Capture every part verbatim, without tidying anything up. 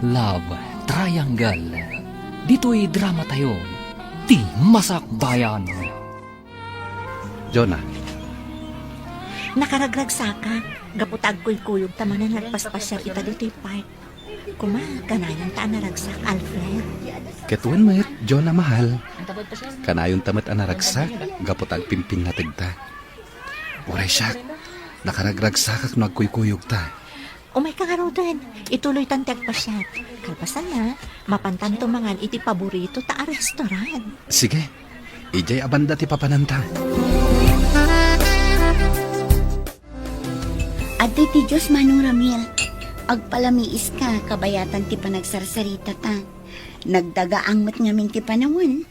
Love Triangle. Ditoy dramatayo, ti Masakbayan. Jonah. Nakaragragsakak, gapu ta agkuykuyogta manen nga agpaspasiar ita ditoy park. Kuma, kanayon ta a naragsak, Alfred. Ket wen met, Jonah mahal. Kanayonta met a naragsak, gapu ta agpimpinnategta. Uray siak, nakaragragsakak no agkuykuyogta. Umayka ngaruden, ituloytan ti agpasiar. Kalpasanna, mapantanto mangan iti paborito ta a restaurant. Sige, idiay a banda ti papananta. Adtoy ti Dios, Manong Ramil. Agpalamiiska, kabayatan ti panagsarsaritata. Nagdagaang met ngamin ti panawen.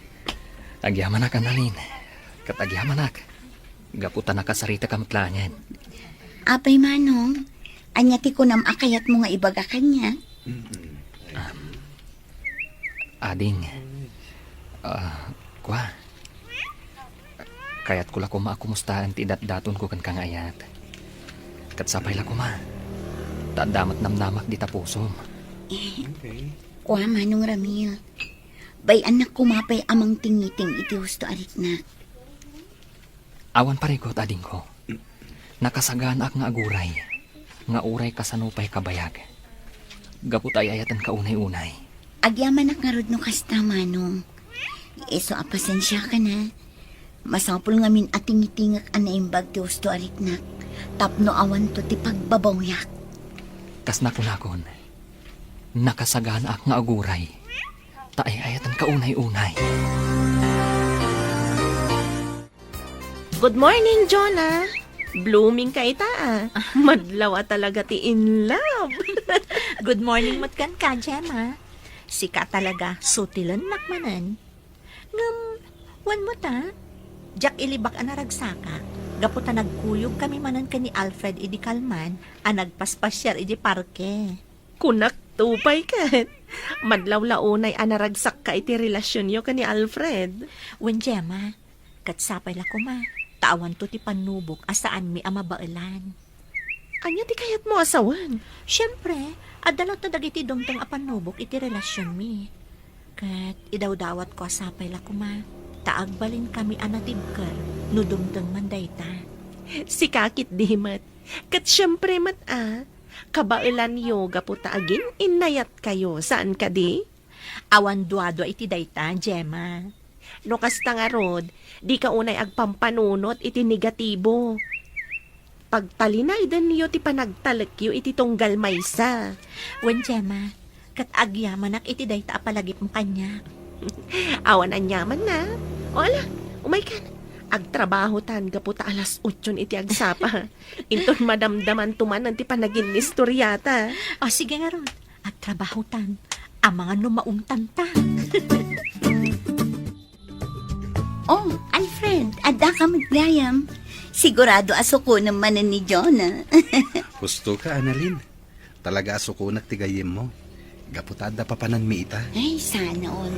Agyamanak, Annalyn. Ket agyamanak. Gapu ta nakasaritak met laengen. Apay, Manong, ania ti kunam a kayatmo nga ibaga kaniak? Um, ading, ah, kua, kayatko la koma a kumustaen ti idatdatonko kenka nga ayat. Ket sapay la koma, ta adda met namnamak dita pusom. Eh, kua, Manong Ramil, bay-annak koma pay a mangtingiting iti husto a riknak. Awan parigot, adingko. Nakasaganaak nga aguray, nga uray kasano pay kabayag. Gapu ta ay-ayatenka unay-unay. Agyamanak ngarud no kasta, Manong. Isu a pasensiakan a. Masapul ngamin a tingitingek a naimbag ti husto a riknak, tapno awanto ti pagbabawyak. Kas nakunakon, nakasaganaak nga aguray, ta ay-ayatenka unay-unay. Good morning, Jonah. Blooming ka ita, ah. Madlaw a talaga ti in love. Good morning met kenka, Gemma. Sika talaga, sutilennak manen. Ngem, wen met a, diak ilibak a naragsakak, gapu ta nagkuyog kami manen ken ni Alfred idi kalman a nagpaspasiar idi parke. Kunak to pay ket, madlaw la unay a naragsakka iti relasionyo ken ni Alfred. Wen, Gemma, ket sapay la koma, ta awanto ti pannubok a saanmi a mabaelan. Ania ti kayatmo a sawen? Siempre, adda latta dagiti dumteng a pannubok iti relasionmi. Ket idawdawatko a sapay la koma, ta agbalinkami a natibker no dumteng man dayta. Sika ketdi met. Ket siempre met a, kabaelanyo gapu ta agin-innayatkayo, saan kadi? Awan duadua iti dayta, Gemma. No kasta ngarud, dika unay agpampanunot iti negatibo. Pagtalinaydenyo ti panagtalekyo iti tunggal maysa. Wen, Gemma, ket agyamanak iti dayta a palagipmo kaniak. Awan aniamanna. O ala, umaykan. Agtrabahotan gapu ta alas otson iti agsapa. Inton madamdamanto manen ti panaginnistoriata. O, sige ngarud. Agtrabahotan. Amangan no maungtanta. Oh, Alfred, addaka met gayam. Sigurado a sukonem manen ni Jonah. Husto ka, Annalyn. Talaga a sukonak ti gayyemmo. Gapu ta adda papananmi ita. Ay, sana all.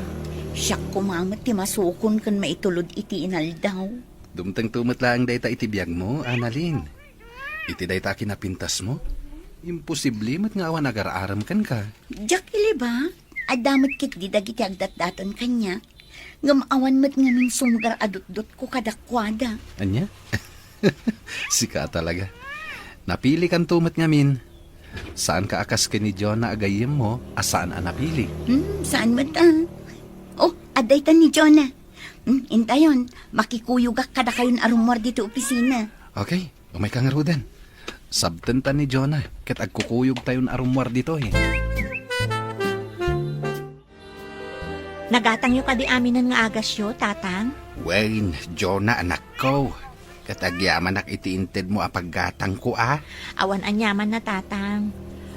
Siak koma met ti masukon ken maitulod iti inaldaw. Dumtengto met laeng dayta iti biagmo, Annalyn. Iti dayta a kinapintasmo, imposible met nga awan agar-arem kenka. Diak ilibak, adda met ketdi dagiti agdatdaton kaniak, ngem awan met ngamin sumgar a dutdotko kadakuada. Ania? Sika talaga. Napilikanto met ngamin. Saanka a kas ken ni Jonah a gayyemmo a saan a napili. Hmm, saan met a. Oh, adda ita ni Jonah. Hmm, intayon, makikuyogak kadakayon a rummuar ditoy opisina. Okay. Umayka ngaruden. Sabtenta ni Jonah, ket agkukuyogtayon a rummuar ditoy. Nagatangyo kadi aminen nga agasyo, Tatang? Wen, Jonah, anakko. Ket agyamanak iti intedmo a paggatangko, a? Awan aniamanna, Tatang.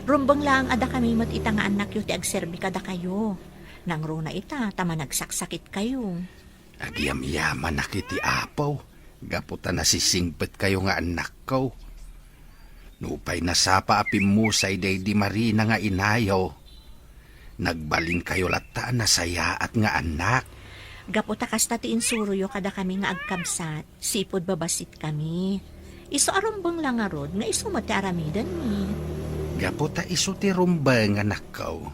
Rumbeng laeng a dakami met ita nga annakyo ti agserbi kadakayo. Nangruna ita ta managsaksakitka. Agyamyamanak iti Apo, gapu ta nasisingpetkayo nga annakko. Nupay nasapa a pimmusay daydi Marina nga inayo, nagbalinkayo latta a nasayaat nga annak. Gapu ta kasta ti insuroyo kadakami nga agkabsat, sipud babasitkami. Isu a rumbeng la ngarud nga isu met ti aramidenmi. Gapu ta isu ti rumbeng, anakko,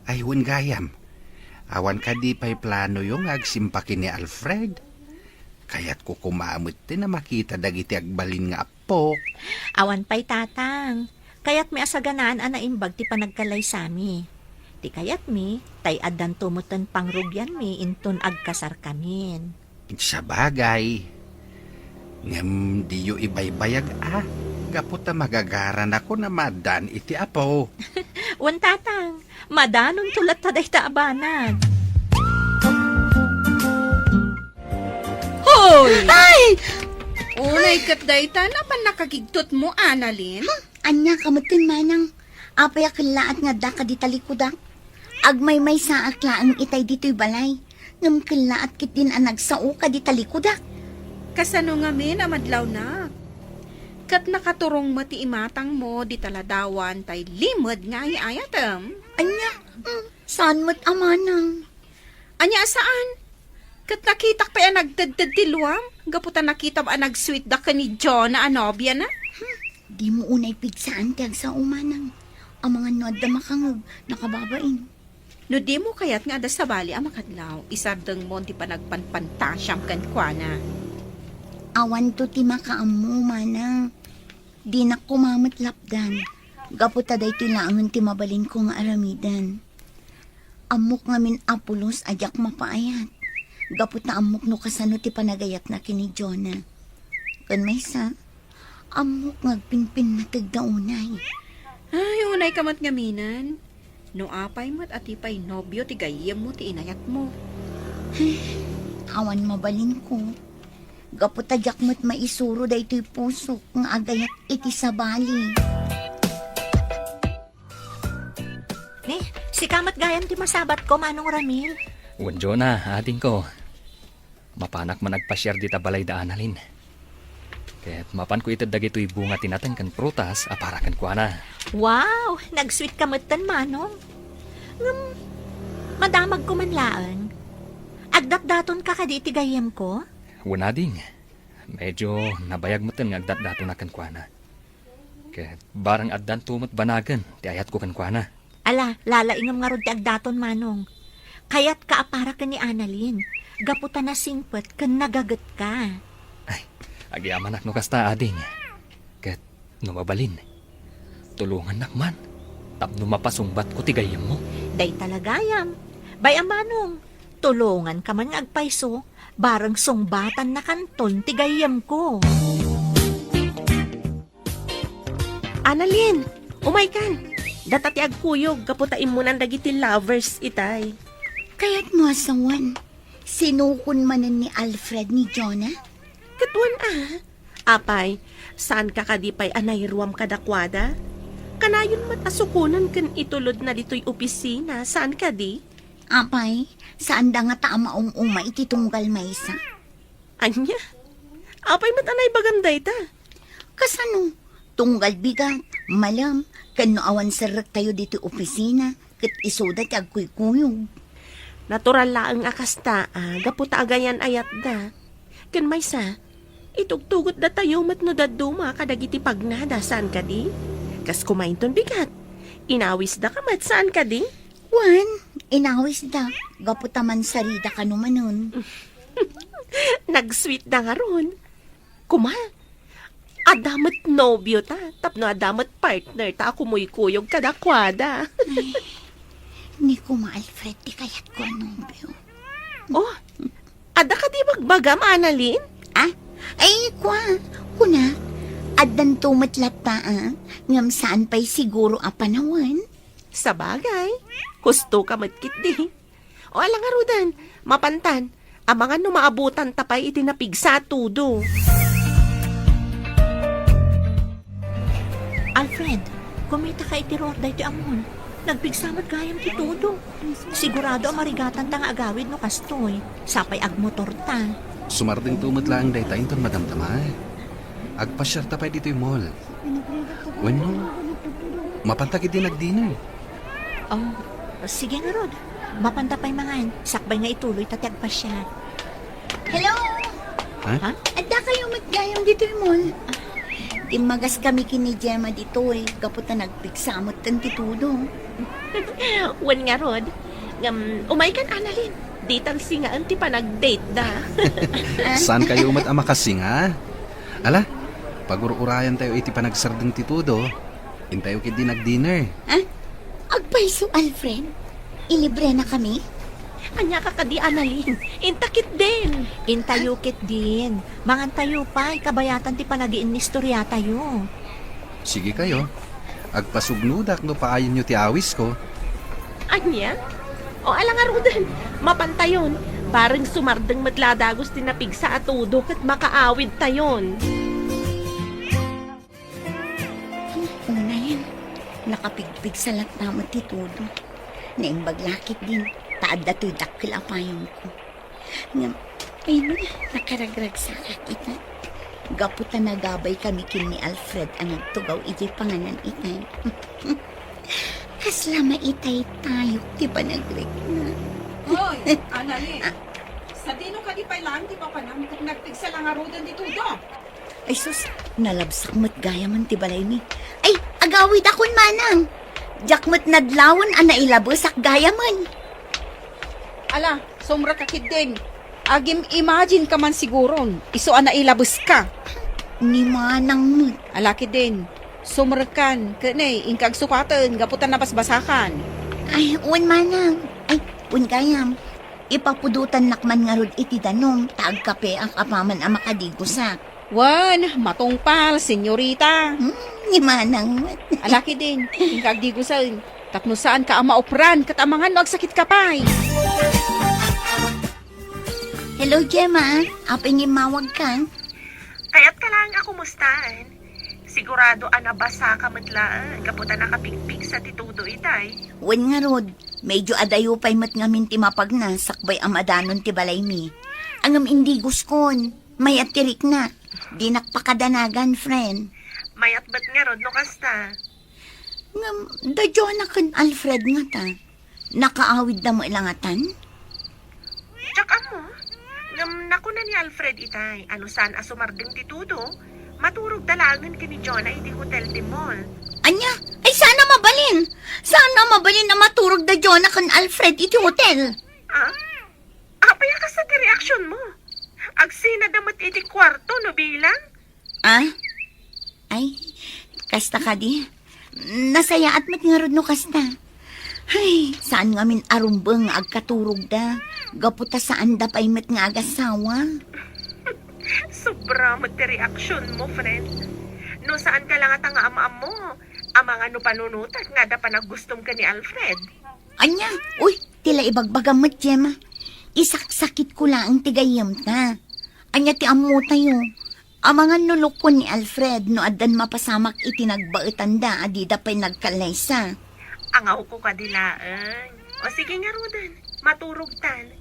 Ay, wen gayam. Awan kadi pay planoyo nga agsimpa ken ni Alfred? Kayatko koma met ti a makita dagiti agbalin nga appok. Awan pay, Tatang. Kayatmi a saganaan a naimbag ti panagkalaysami. Ti kayatmi, tay addanto metten pangrugianmi inton agkasarkamin. Sabagay. Ngem diyo ibaybayag a, gapu ta magagaranakon a maaddaan iti apo. Wen, Tatang, madanonto latta dayta a banag. Hoy! Ay! Unay ket dayta, napan nakagigtotmo, Annalyn? Ania ka metten, manang? Apay a kellaat nga adda ka dita likudak? Agmaymaysaak laeng itay ditoy balay. Ngem kellaat ketdin a nagsao ka dita likudak. Kasano ngamin a madlawnak? Ket nakaturong met ti imatangmo dita ladawan tay limed nga ay-ayatem. Ania? Mm, saan met a manang? Ania a saan? Ket nakitak pay a nagtedted ti luam, gapu ta nakitam a nagsweetda ken ni Jonah a nobiana. Hmm, dimo unay pigsaan ti agsao, manang. Amangan no adda makangeg, nakababain. No dimo kayat nga adda sabali a makadlaw, isardengmo ti panagpanpantasiam kenkuana. Awanto ti makaammo, manang. Dinak koma met lapdan, gapu ta daytoy laengen ti mabalinko nga aramiden. Ammok ngamin a pulos a diak mapaayat, gapu ta ammok no kasano ti panagayatna ken ni Jonah. Ken maysa, ammok nga agpinpinnategda unay. Ay, unay ka met ngaminen. No apay met a ti pay nobio ti gayyemmo ti inayatmo. Awan mabalinko. Gapu ta diak met maisuro daytoy pusok nga agayat iti sabali. Ni, sika met gayam ti masabatko, Manong Ramil. Wen, Jonah, adingko. Mapanak man agpasiar dita balay da Annalyn. Ket mapanko ited dagitoy bunga ti nateng ken prutas a para kenkuana. Wow! Nagsweet ka metten, Manong. Ngem, madamagko man laeng. Agdatdaton ka kadi iti gayyemko? Wen, ading. Medyo nabayag metten nga agdatdatonak kenkuana. Ket barang addanto met banagen ti ayatko kenkuana. Ala, lalaingem ngarud ti agdaton, Manong. Kayatka a para ken ni Annalyn, gapu ta nasingpet ken nagagetka. Ay, agyamanak no kasta, ading. Ket no mabalin, tulongannak man tapno mapasungbatko ti gayyemmo. Dayta la gayam. Bay-am, Manong, tulonganka man nga agpayso, bareng sungbatannakanton ti gayyemko. Annalyn, umaykan! Data ti agkuyog gapu ta immunan dagiti lovers itay. Kayatmo a sawen, sinukon manen ni Alfred ni Jonah? Ket wen a. Apay, saanka kadi pay a nairuam kadakuada? Kanayon met a sukonen ken itulodna ditoy opisina, saan kadi? Apay, saanda ngata a maum-uma iti tunggal maysa? Ania? Apay met a naibagam dayta? Kasano? Tunggal bigat, malem, ken no awan serrektayo ditoy opisina, ket isuda ti agkuykuyog. Natural laeng a kasta, a, gapu ta agayan-ayatda. Ken maysa, itugtugotdatayo met no dadduma kadagiti pagnada, saan kadi? Kas kumainton bigat, inawisda ka met, saan kadi? Wen, inawisda, gapu ta mansarida kano manen. Nagsweetda ngarud. Kuma, adda met nobio ta, tapno adda met partner ta a kumuykuyog kadakuada. Ay, ni Kuma Alfred ti kayatko a nobio. Oh, adda kadi bagbagam, Annalyn? Ah? Ay, kua, kuna, addanto met latta, ah, ngem saan pay siguro a panawen. Sabagay, husto ka met ketdi. O, ala ngaruden, mapantan, amangan no maabutanta pay iti napigsa a tudo. Alfred, kumitaka iti ruar daytoy a mall. Nagpigsa met gayam ti tudo. Sigurado a marigatanta nga agawid no kastoy. Sapay agmotorta. Sumardengto met laeng dayta inton madamdama, eh. Agpasiarta pay ditoy mall. Wenno, mapanta ketdi nagdinner. Oh, sige ngarud. Mapanta pay mangan, sakbay nga ituloyta ti agpasiar. Hello! Ha? Ha? Adda kayo met gayam ditoy mall. Timmagas kami ken ni Gemma ditoy, gapu ta nagpigsa metten ti tudo. Wen ngarud, ngem umaykan, Annalyn. Ditan singaen ti panagdate da. Saan kayo met a makasinga? Ala, pagur-urayan tayo iti panagsardeng ti tudo. Intayo ketdi nag-dinner. Ha? Agpayso, Alfred? Ilibre na kami? Ania ka kadi, Annalyn? Inta ketdin. Intayo ketdin. Mangan tayo pay, kabayatan ti panagiinnistorya tayo. Sige kayo. Agpasugnodak no paayenyo ti awisko. Ania? O, ala ngaruden, mapantayon. Bareng sumardeng met la dagus ti napigsa a tudo ket makaawidtayon. Unayen, nakapigpigsa latta met ti tudo. Naimbag la ketdin, ta adda toy dakkel a payongko. Ngem, ay, nakaragragsakak ita. Gapu ta nagabay kami ken ni Alfred a nagtugaw idiay panganan itay. Kasla maitaytayok ti panagrikna. Hoy, Annalyn! Ah. Sadino kadi pay laeng ti papanam ket nagpigsa la ngaruden ti tudo? Ay sus, nalabsak met gayamen ti balaymi. Ay, agawidakon manang. Diak met nadlawen a nailabesak gayamen. Ala, sumrek ka ketdin. Agim-imagine ka man siguron, isu a nailabeska. Ni manang met. Ala ketdin, sumrekkan, ket ne, inka agsukaten gapu ta nabasbasakan. Ay, wen manang. Ay, wen gayam. Ipapudotannak man ngarud iti danum, ta agkapeak apaman a makadigusak. Wen, matungpal, senyorita. Hmm, ni manang met. Ala ketdin, inka agdigusen, tapno saanka a maupran ket amangan no agsakitka pay. Hello, Gemma. Apay nga immawagka? Kayatka laeng a kumustaen. Sigurado a nabasaka met laeng gapu ta nakapigpigsa ti tudo itay. Wen ngarud, medyo adayo pay met ngamin ti mapagna sakbay a madanon ti balaymi. Ngem indiguskon, mayat ti riknak. Dinak pakadanagan, friend. Mayat met ngarud no kasta. Ngem, da Jonah ken Alfred ngata, nakaawidda met la ngatan? Diak ammo. Ngem nakuna ni Alfred itay a no saan a sumardeng ti tudo, maturogda laengen ken ni Jonah iti hotel ti mall. Ania? Ay, saan a mabalin? Saan a mabalin a maturogda Jonah ken Alfred iti hotel? Ah? Apay a kasta ti reaksionmo? Agsinada met iti kuarto no bilang? Ah? Ay, kasta kadi. Nasayaat met ngarud no kasta. Ay, saan ngamin a rumbeng nga agkaturogda. Gapu ta saanda pay met nga agasawa. Sobra met ti reaksionmo, friend. No saanka la ngata nga am-ammo, amangan no panunotek nga adda panaggustom ken ni Alfred. Ania? Uy, ti la ibagbagam met, Gemma. Isaksakitko laeng ti gayyemta. Ania ti ammotayo? Amangan no lukon ni Alfred no addan mapasamak iti nagbaetanda a dida pay nagkallaysa. Angawko kadi laeng. O sige ngaruden, maturogtan.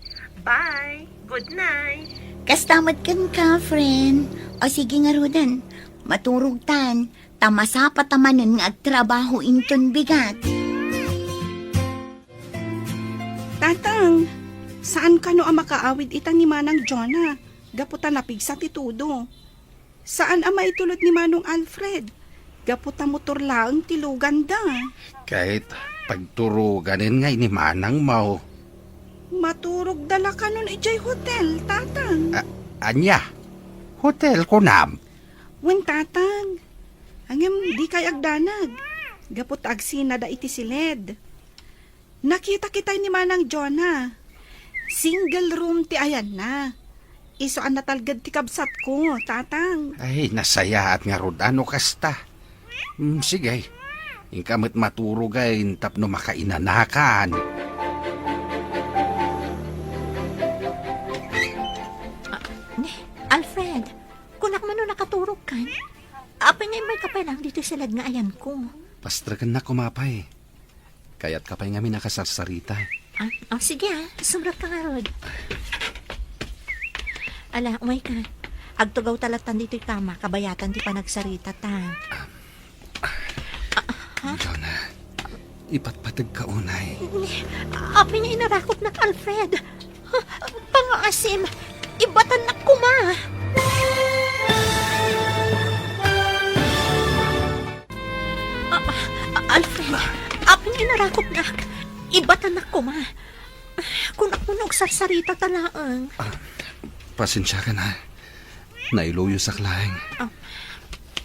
Bye. Good night. Kasta met kenka, friend. O sige ngaruden, maturogtan. Ta masapata manen nga agtrabaho inton bigat. Tatang, saan kano a makaawid ita ni Manang Jonah, gapu ta napigsa ti tudo. Saan a maitulod ni Manong Alfred, gapu ta motor laeng ti luganda. Ket pagturoganen ngay ni Manang Mau. Maturogda la kanon idiay hotel, Tatang. A-, ania? Hotel, kunam? Wen, Tatang. Ngem dikay agdanag, gapu ta agsinada iti siled. Nakita kitay ni Manang Jonah. Single room ti ayanna. Isu a natalged ti kabsatko, Tatang. Ay, nasayaat ngarud a no kasta. Mm, sige. Inka met maturog ay tapno makainanakan. Ah, ne, Alfred, kunak man no nakaturogkan? Apay nga immayka pay laeng ditoy siled nga ayanko? Pastrekennak koma pay. Kayatka pay ngamin a kasarsarita. Ah, oh, sige ah, sumrekka ngarud. Ala, umayka. Agtugawta lattan ditoy kama, kabayatan ti panagsaritata. Ah, ha? Jonah, ipatpategka unay. Apay nga inarakotnak, Alfred? Pangaasim, ibatannak koma. Kupnak, ibatanak koma. Kunak no agsarsarita ta laeng. Ah, pasensiakan, ha. Nailuyosak laeng. Ah.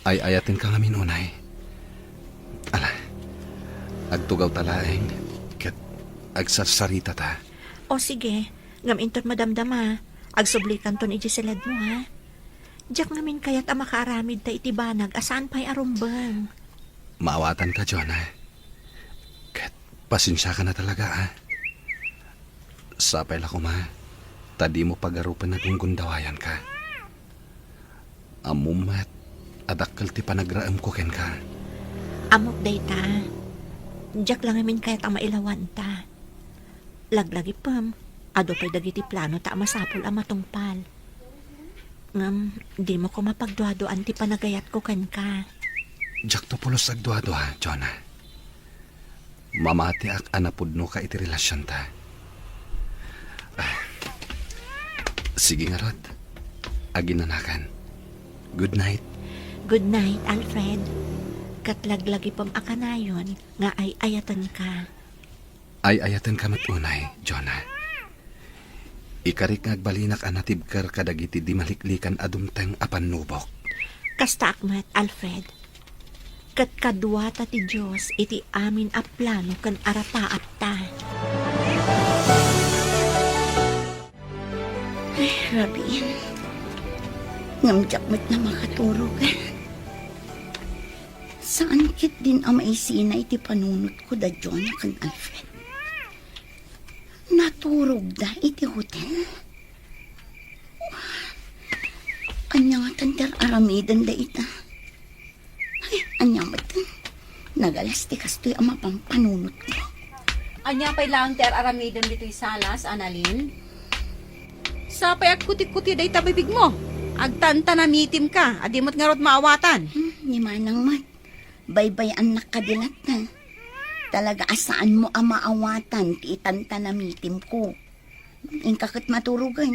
Ay-ayatenka ngamin unay. Ala, agtugawta laeng, ket agsarsarita ta. O sige, ngem inton madamdama, agsublikanton idiay siledmo, ha? Diak ngamin kayat a makaaramidta iti banag a saan pay a rumbeng. Maawatanka, Jonah. Ket pasensiakan a talaga, a. Sapay la koma, ta dimo pagarupen a gunggundawayanka. Ammom met a dakkel ti panagraemko kenka. Ammok dayta. Diak la ngamin kayat a mailawanta. Laglagipem, adu pay dagiti planota a masapul a matungpal. Ngem, dimo koma pagduaduaan ti panagayatko kenka. Diakto pulos agduadua, Jonah. Mamatiak a napudnoka iti relasionta. Ah, sige ngarud, aginanakan. Good night. Good night, Alfred. Ket laglagipem a kanayon nga ay-ayatenka. Ay-ayatenka met unay, Jonah. Ikarik nga agbalinak a natibker kadagiti di maliklikan a dumteng a pannubok. Kastaak met, Alfred. Ket kaduata ti Dios iti amin a plano ken arapaatta. Ay, rabiin. Ngem diak met la makaturog. Saan ketdin a maisina iti panunotko da Jonah ken Alfred. Naturogda iti hotel? Ania ngatan ti ar-aramidenda ita? Ay, ania met? Nagalas ti kastoy a mapan panunotko. Ania pay laeng ti ar-aramidem ditoy salas, Annalyn? Sapay agkutikuti dayta bibigmo. Agtantanamitimka, a di met ngarud maawatan. Hmm, ni Manang met. Baybay-annak kadi latta. Talaga a saanmo a maawatan ti itantanamitimko. Inka ket maturogen.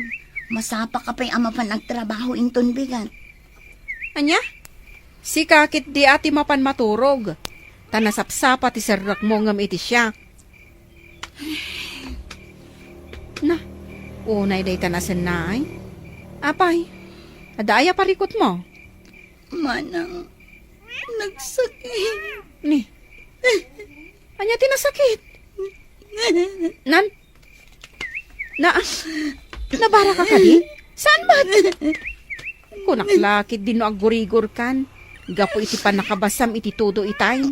Masapaka pay a mapan agtrabaho inton bigat. Ania? Sika ketdi a ti mapan maturog. Ta nasapsapa ti serrekmo ngem iti siak. Na, unay dayta nasennaay. Apay, adda aya parikutmo? Manang, nagsakit. Ni, ania ti nasakit? Nan, na, nabaraka kadi? Saan met? Kunak la ketdin no aggurigorkan gapu iti pannakabasam iti todo itay.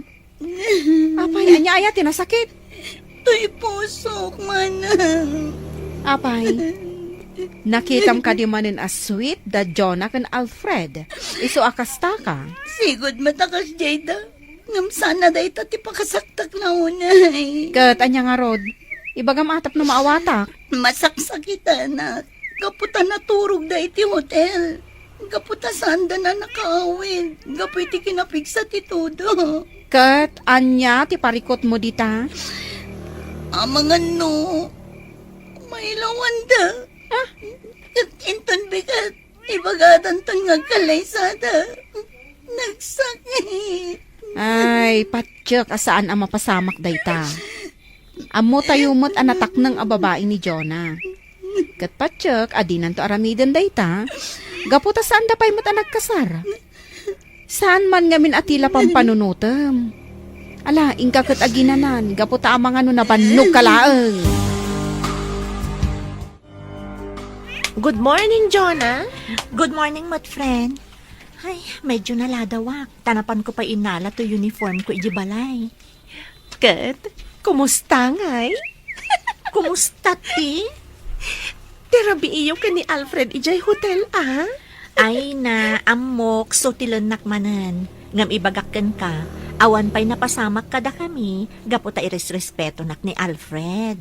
Apay, ania aya ti nasakit? Toy pusok, Manang. Apay, nakitam kadi manen a sweet da Jonah ken Alfred. Isu a kastaka. Sigud met a kasdiay da. Ngem saan a dayta ti pakasaktak la unay. Ket ania ngarud? Ibagam a tapno maawatak. Masaksakitanak gapu ta naturogda iti hotel. Gapu ta saanda a nakaawid gapu iti kinapigsa ti todo. Ket ania ti parikutmo dita? Amangan no mailawanda. Ah? Ket inton bigat, ibagadanton nga agkallaysada. Nagsakit. Ay, patiek a saan a mapasamak dayta. Ammotayo met a natakneng a babai ni Jonah. Ket patiek a dinanto aramiden dayta, gapu ta saanda pay met a nagkasar. Saan man ngamin a ti la pampanunotem. Ala, inka ket aginanan, gapu ta amangan no nabannogka laeng. Good morning, Jonah. Good morning, met friend. Ay, medyo naladawak. Ta napanko pay inala toy uniformko idiay balay. Ket, kumusta ngay? Kumusta ti? Ti rabiiyo ken ni Alfred idiay hotel, a? Ay na, ammok, sutilennak manen. Ngem ibagak kenka, awan pay napasamak kadakami gapu ta iresrespetonak ni Alfred.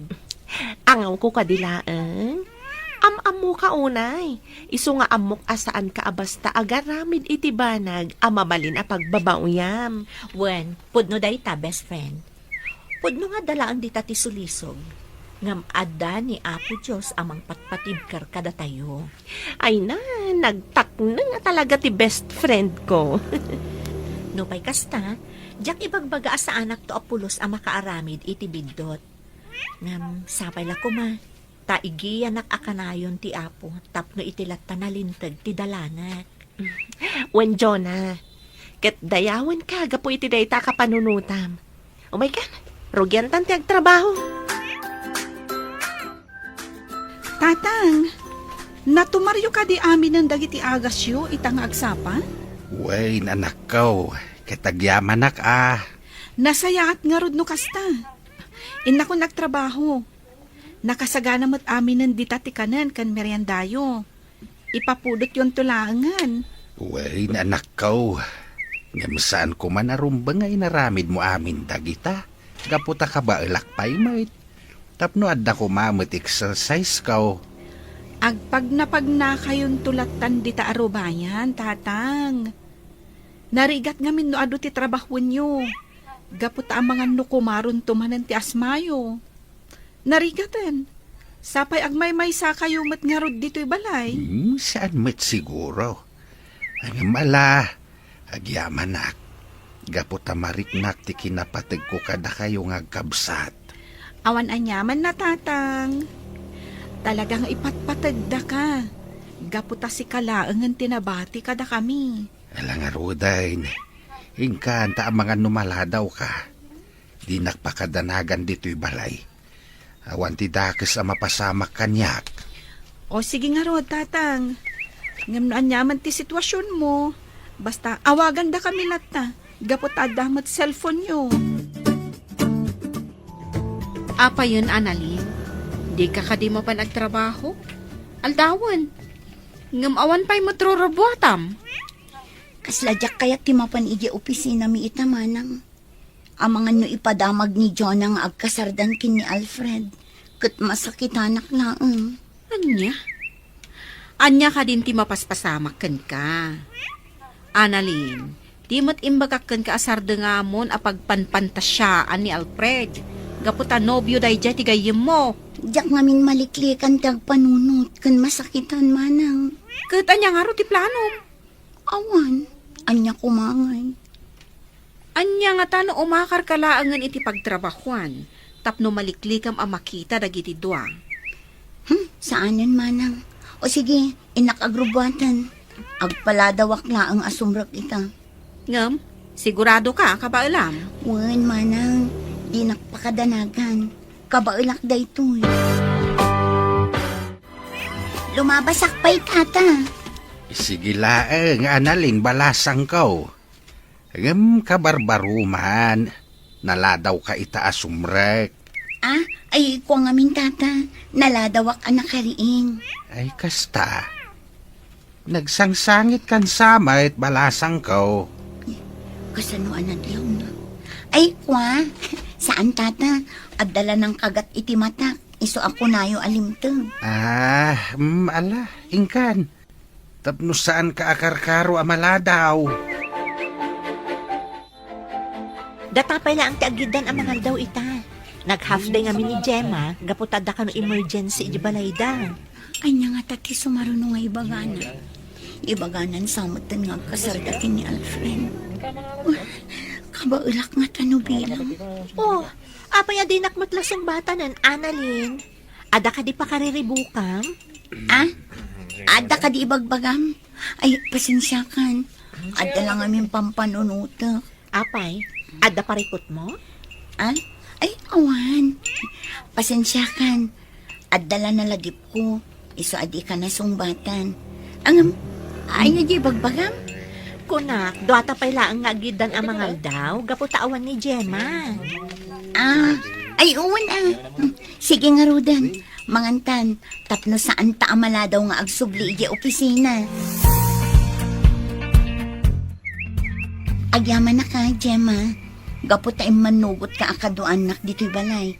Angawko kadi laeng? Am-ammoka unay, isu nga ammok a saanka a basta agaramid iti banag a mabalin a pagbabaoyam. Wen, pudno dayta, best friend. Pudno nga adda laeng dita ti sulisog, ngem adda ni Apo Dios a mangpatpatibker kadatayo. Ay na, nagtakneng a talaga ti best friend ko. Nupay kasta, Diak ibagbaga a saanakto a pulos a makaaramid iti biddut. Ngem sapay la koma, ta igiyanak a kanayon ti Apo tapno iti latta nalinteg ti dalanak. Wen, Jonah, ket dayawenka gapu iti dayta a kapanunotam. Umaykan, rugiantan ti agtrabaho. Tatang, natumaryo kadi aminen dagiti agasyo ita nga agsapa? Wen, anakko, ket agyamanak a. Nasayaat ngarud no kasta. Innakon agtrabaho. Nakasagana met aminen dita ti kanen ken meriendayo. Ipapudotyonto laengen. Wen, anakko. Ngem saan koma a rumbeng nga inaramidmo amin dagita, gapu ta kabaelak pay met. Tapno adda koma met exercise-ko. Agpagnapagnakayonto lattan dita a rubayan, Tatang. Narigat ngamin no adu ti trabahoenyo. Gapu ta amangan no kumaronto manen ti asmayo. Narigaten. Sapay agmaymaysakayo met ngarud ditoy balay. Hmm, saan met siguro. Ngem ala, agyamanak. Gapu ta mariknak ti kinapategko kadakayo nga agkabsat. Awan aniaman, Tatang. Talaga nga ipatpategdaka. Gapu ta sika laengen ti nabati kadakami. Ala ngaruden, inkan ta amangan no maladawka. Dinak pakadanagan ditoy balay. Awan ti dakes a mapasamak kaniak. O, sige ngarud, Tatang. Ngem no aniaman ti situasionmo, basta awagandakami latta, gapu ta adda met cellphone-yo. Apayen, Annalyn, dika kadi mapan agtrabaho? Aldawen. Ngem awan pay met rurubuatam. Kasla diak kayat ti mapan idiay opisinami ita, manang. Amangan no ipadamag ni Jonah nga agkasardan ken ni Alfred, ket masakitanak laeng. Ania? Ania kadin ti mapaspasamak kenka? Annalyn, di met imbagak kenka a sardengamon a pagpanpantasiaan ni Alfred, gapu ta nobio daydiay ti gayyemmo. Diak ngamin maliklikan ti agpanunot ken masakitan, manang. Ket ania ngarud ti planom? Awan, ania koma ngay? Ania ngata no umakarka laengen iti pagtrabahoan tapno maliklikam a makita dagiti dua? Hmm, saanen, manang. O sige, innak agrubuatan. Agpaladawak laeng a sumrek ita. Ngem, siguradoka a kabaelam? Wen, manang, dinak pakadanagan. Kabaelak daytoy. Lumabasak pay, Tata. Sige laeng, Annalyn, balasangko. Ngem kabarbaroman, naladawka ita a sumrek. Ah, ay, kua ngamin, Tata. Naladawak a nakariing. Ay, kasta. Nagsangsangitkan sa met, balasangko. Kasano a nadlawna? Ay, kua. Saan, Tata. Adda la nangkagat iti matak. Isu a kunayo a limteng. Ah, mm, ala, inkan. Tapno saanka a karkaro a maladaw. Data pay laeng ti agiddan a mangaldaw ita. Nag-half day ngamin ni Gemma, gapu ta adda kano emergency iti balayda. Ania ngata ti sumaruno nga ibagana? Ibaganan sa metten nga agkasarda ken ni Alfred. Uy, kabaelak ngata no bilang. Oh, apay a dinak met la sungbatanen, Annalyn? Adda kadi pakariribukam? Ah? Adda kadi ibagbagam? Ay, pasensiakan. Adda la ngamin pampanunotek. Apay, adda parikutmo? Ah? Ay, awan. Pasensiakan. Adda la naladipko. Isu a dika nasungbatan. Ngem, ania ti ibagbagam? Kunak, duata pay laeng nga agiddan a mangaldaw, gapu ta awan ni Gemma. Ah, ay, wen, ah. Sige ngaruden. Mangantan, tapno saanta a maladaw nga agsubli idiay opisina. Agyamanak a, Gemma. Gapu ta immannugotka a kaduaannak ditoy balay.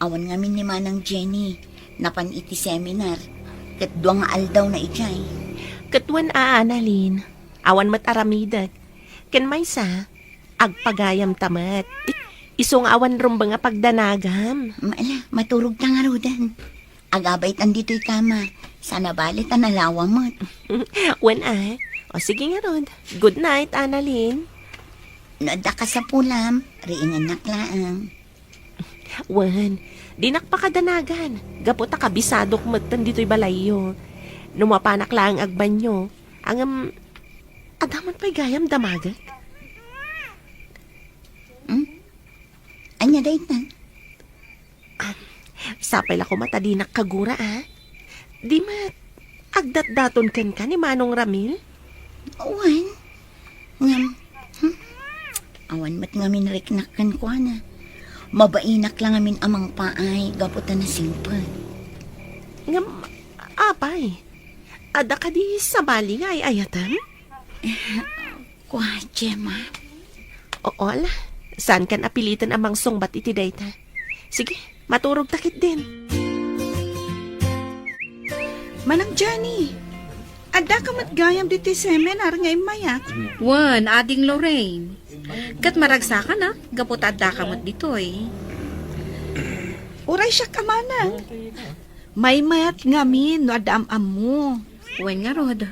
Awan ngamin ni Manang Jenny, napan iti seminar, ket dua nga aldawna idiay. Ket wen a, Annalyn, awan met aramidek. Ken maysa, agpagayamta met. Isu nga awan rumbeng a pagdanagam. Ala, maturogta ngaruden. Agabaytan ditoy kama. Saan a bale ta nalawa met. Wen a. O sige ngarud. Good night, Annalyn. No adda kasapulam, riingannak laeng. Wen, dinak pakadanagan. Gapu ta kabisadok metten ditoy balayyo. No mapanak laeng agbanyo. Ngem, adda man pay gayam damagek? Hmm? Ania dayta? Ah, sapay la koma ta dinak kagura, a. Di met, agdatdaton kenka ni Manong Ramil? Wen. Ngem, hmm? Awan met ngamin riknak kenkuana. Mabainak la ngamin a mangpaay gapu ta nasingpet. Ngem, apay, adda kadi sabali nga ay-ayatem? Kua, Gemma. Oo, ala. Saankan a piliten a mangsungbat iti dayta. Sige, maturogta ketdin. Manang Jenny, addaka met gayam ditoy seminar nga immayak? Wen, Ading Lorraine. Ket maragsakanak, gapu ta addaka met ditoy. Uray siak a manang. Maymayat ngamin no adda am-ammo. Wen ngarud,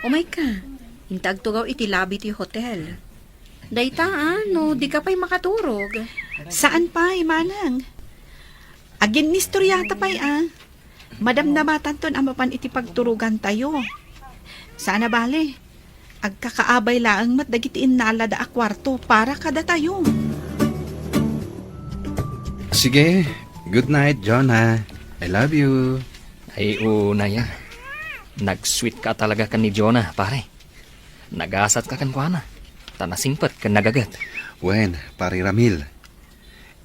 umayka. Inta agtugaw iti lobby ti hotel. Dayta, a, no dika pay makaturog. Saan pay, manang. Aginnistoriata pay, a. Madamdamatanton a mapan iti pagturogantayo. Saan a bale, agkakaabay laeng met dagiti innalada a kuarto para kadatayo. Sige, good night, Jonah. I love you. Ay, unay a. Nag-sweet ka talaga ken ni Jonah, pare. Nagasatka kenkuana, ta nasingpet ken nagaget. Wen, Pare Ramil,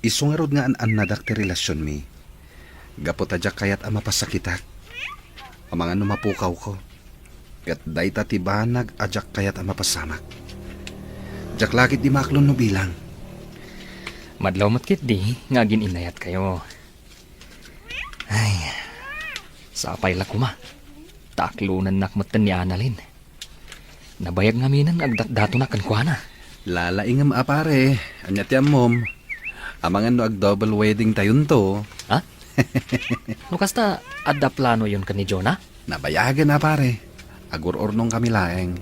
isu ngarud nga an-annadak ti relasionmi. Gapu ta diak kayat a mapasakitak. Amangan no mapukawko. Ket dayta ti banag a diak kayat a mapasamak. Diak la ketdi maaklon no bilang. Madlaw met ketdi nga agin-innayatkayo. Ay, sapay la koma. Ta aklonennak metten ni Annalyn. Nabayag ngaminen nga agdatdatonak kenkuana. Lalaingem a pare, ania ti ammom? Amangan no ag-double wedding tayonto. Ha? No kasta, adda planoyon ken ni Jonah? Nabayagen a pare. Agur-urnongkami laeng.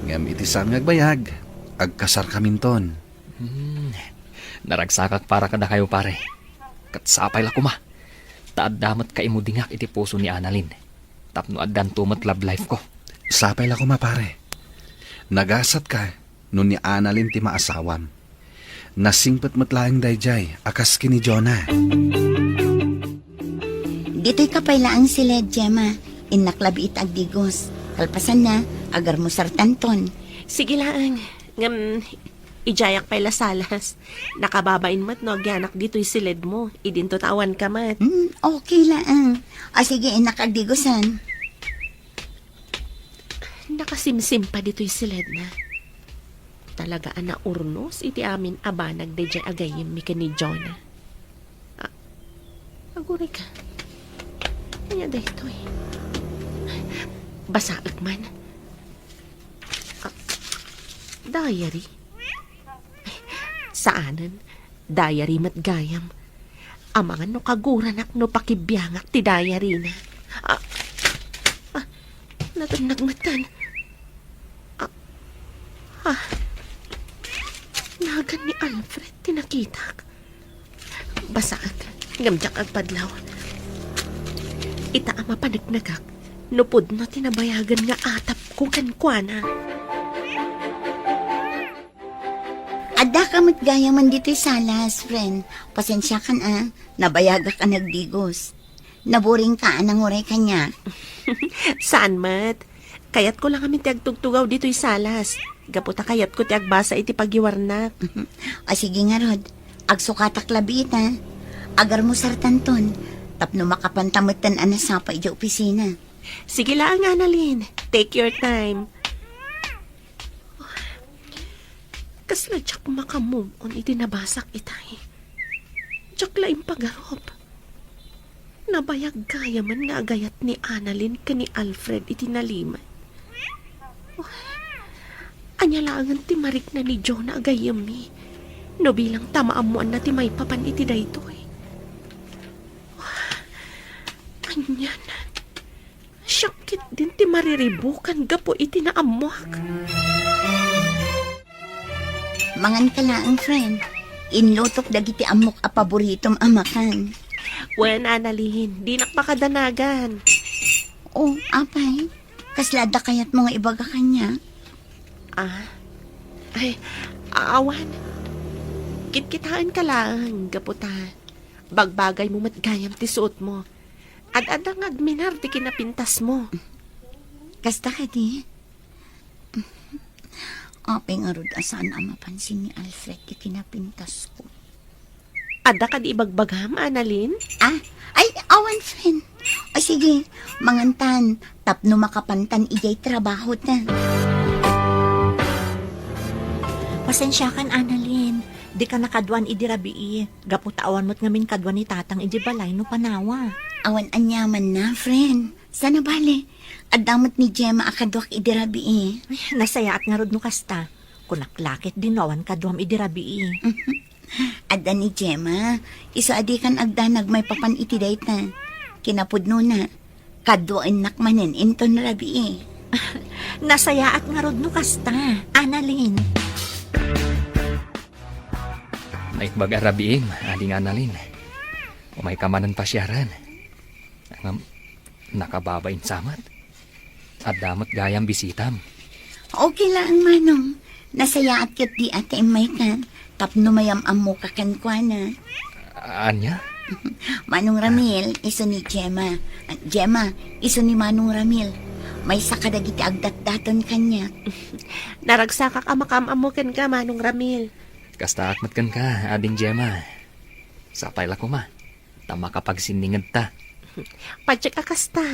Ngem iti saan nga agbayag, agkasarkaminton. Hmm, naragsakak para kadakayo, pare. Ket sapay la koma. Ta adda met kaimudingak iti puso ni Annalyn. Tapno addanto met love life ko. Sapay la koma, pare. Nagasatka no ni Annalyn ti maasawam. Nasingpet met laeng daydiay a kas ken ni Jonah. Ditoyka pay laeng siled, Gemma. Innak labi ita agdigos. Kalpasanna, agarmusartanton. Sige laeng. Ngem, idiayak pay la salas. Nakababain met no agyanak ditoy siledmo. Idinto ta awanka met. Hmm, okay laeng. O sige, innak agdigosan. Nakasimsim pay ditoy siledna. Talaga a naurnos iti amin a banag daydiay a gayyemmi ken ni Jonah. A, agurayka. Ania daytoy? Basaek man. A, diary? Saanen. Diary met gayam. Amangan no kaguranak no pakibiangak ti diary na. A, a, natennag metten. A, a, nagan ni Alfred ti nakitak. Basaek, ngem diak agpadlaw. Ita a mapaneknekak, no pudno ti nabayagen nga atapko kenkuana. Addaka met gayamen ditoy salas, friend. Pasensiakan a, nabayagak a nagdigos. Naburingka a nanguray kaniak. Saan met. Kayatko la ngamin ti agtugtugaw ditoy salas. Gapu ta kayatko ti agbasa iti pagiwarnak. O sige ngarud, agsukatak labi ita. Agarmusartanton, tapno makapanta metten a nasapa idiay opisina. Sige laeng, Annalyn. Take your time. Kasla diak maka-move on iti nabasak itay. Diak la impagarup. Nabayag gayamen nga agayat ni Annalyn ken ni Alfred iti nalimed. Ania laengen ti marikna ni Jonah a gayyemmi no bilang ta maammoanna ti maipapan iti daytoy? Anian? Siak ketdin ti mariribukan gapu iti naammoak. Mangan ka laeng, friend. Inlutok dagiti ammok a paboritom a makan. Wen, Annalyn, dinak makadanagan. Oh, apay? Kasla adda kayatmo nga ibaga kaniak? Ah? Ay, awan. Kitkitaen ka laeng, gapu ta bagbagaymo met gayam ti suotmo. Ad-adda nga agminar ti kinapintasmo. Kasta kadi? Apay ngarud a saan a mapansin ni Alfred ti kinapintasko? Adda kadi ibagbagam, Annalyn? Ah, ay, awan, friend. O sige, mangantan, tapno makapantan idiay trabaho ta. Pasensiakan, Annalyn. Dika nakaduan idi rabii. Gapu ta awan met ngamin kaduan ni Tatang idi balay no panawa. Awan aniamanna, friend. Sana bale, adda met ni Gemma a kaduak idi rabii. Ay, nasayaat ngarud no kasta. Kunak la ket no awan kaduam idi rabii. Adda ni Gemma, isu a dikan agdanag maipapan iti dayta. Kinapudnona, kaduaennak manen inton rabii. Nasayaat ngarud no kasta, Annalyn. Naimbag a rabiim, ading Annalyn. Umayka manen pasiaren. Ngem, nakababain sa met. Adda met gayam bisitam. Okay laeng, Manong. Nasayaat ket dia ta immayka tapno mayam-ammoka kenkuana. Ania? Manong Ramil, isu ni Gemma. Gemma, isu ni Manong Ramil. Maysa kadagiti agdatdaton kaniak. Naragsakak a makaam-ammo kenka, Manong Ramil. Kastaak met kenka, Ading Gemma. Sapay la koma ta makapagsinningedta. Patiek a kasta.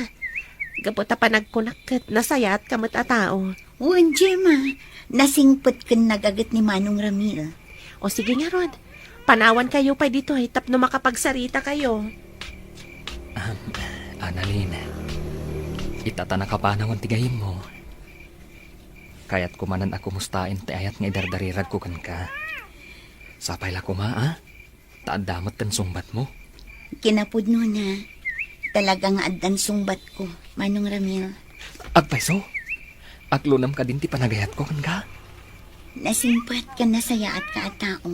Gapu ta panagkunak ket nasayaatka met a tao. Wen, Gemma, nasingpet ken nagaget ni Manong Ramil. O sige ngarud, panawankayo pay ditoy tapno makapagsarita kayo. Ahem, Annalyn, ita ta nakapanawan ti gayyemmo, kayatko manen a kumustaen ti ayat nga idardariragko kenka. Sapay la koma, a? Ta adda met ti sungbatmo. Kinapudnona, talaga nga addan sungbatko, Manong Ramil. Agpayso, aklonam kadin ti panagayatko kenka? Nasingpet ken nasayaatka a tao.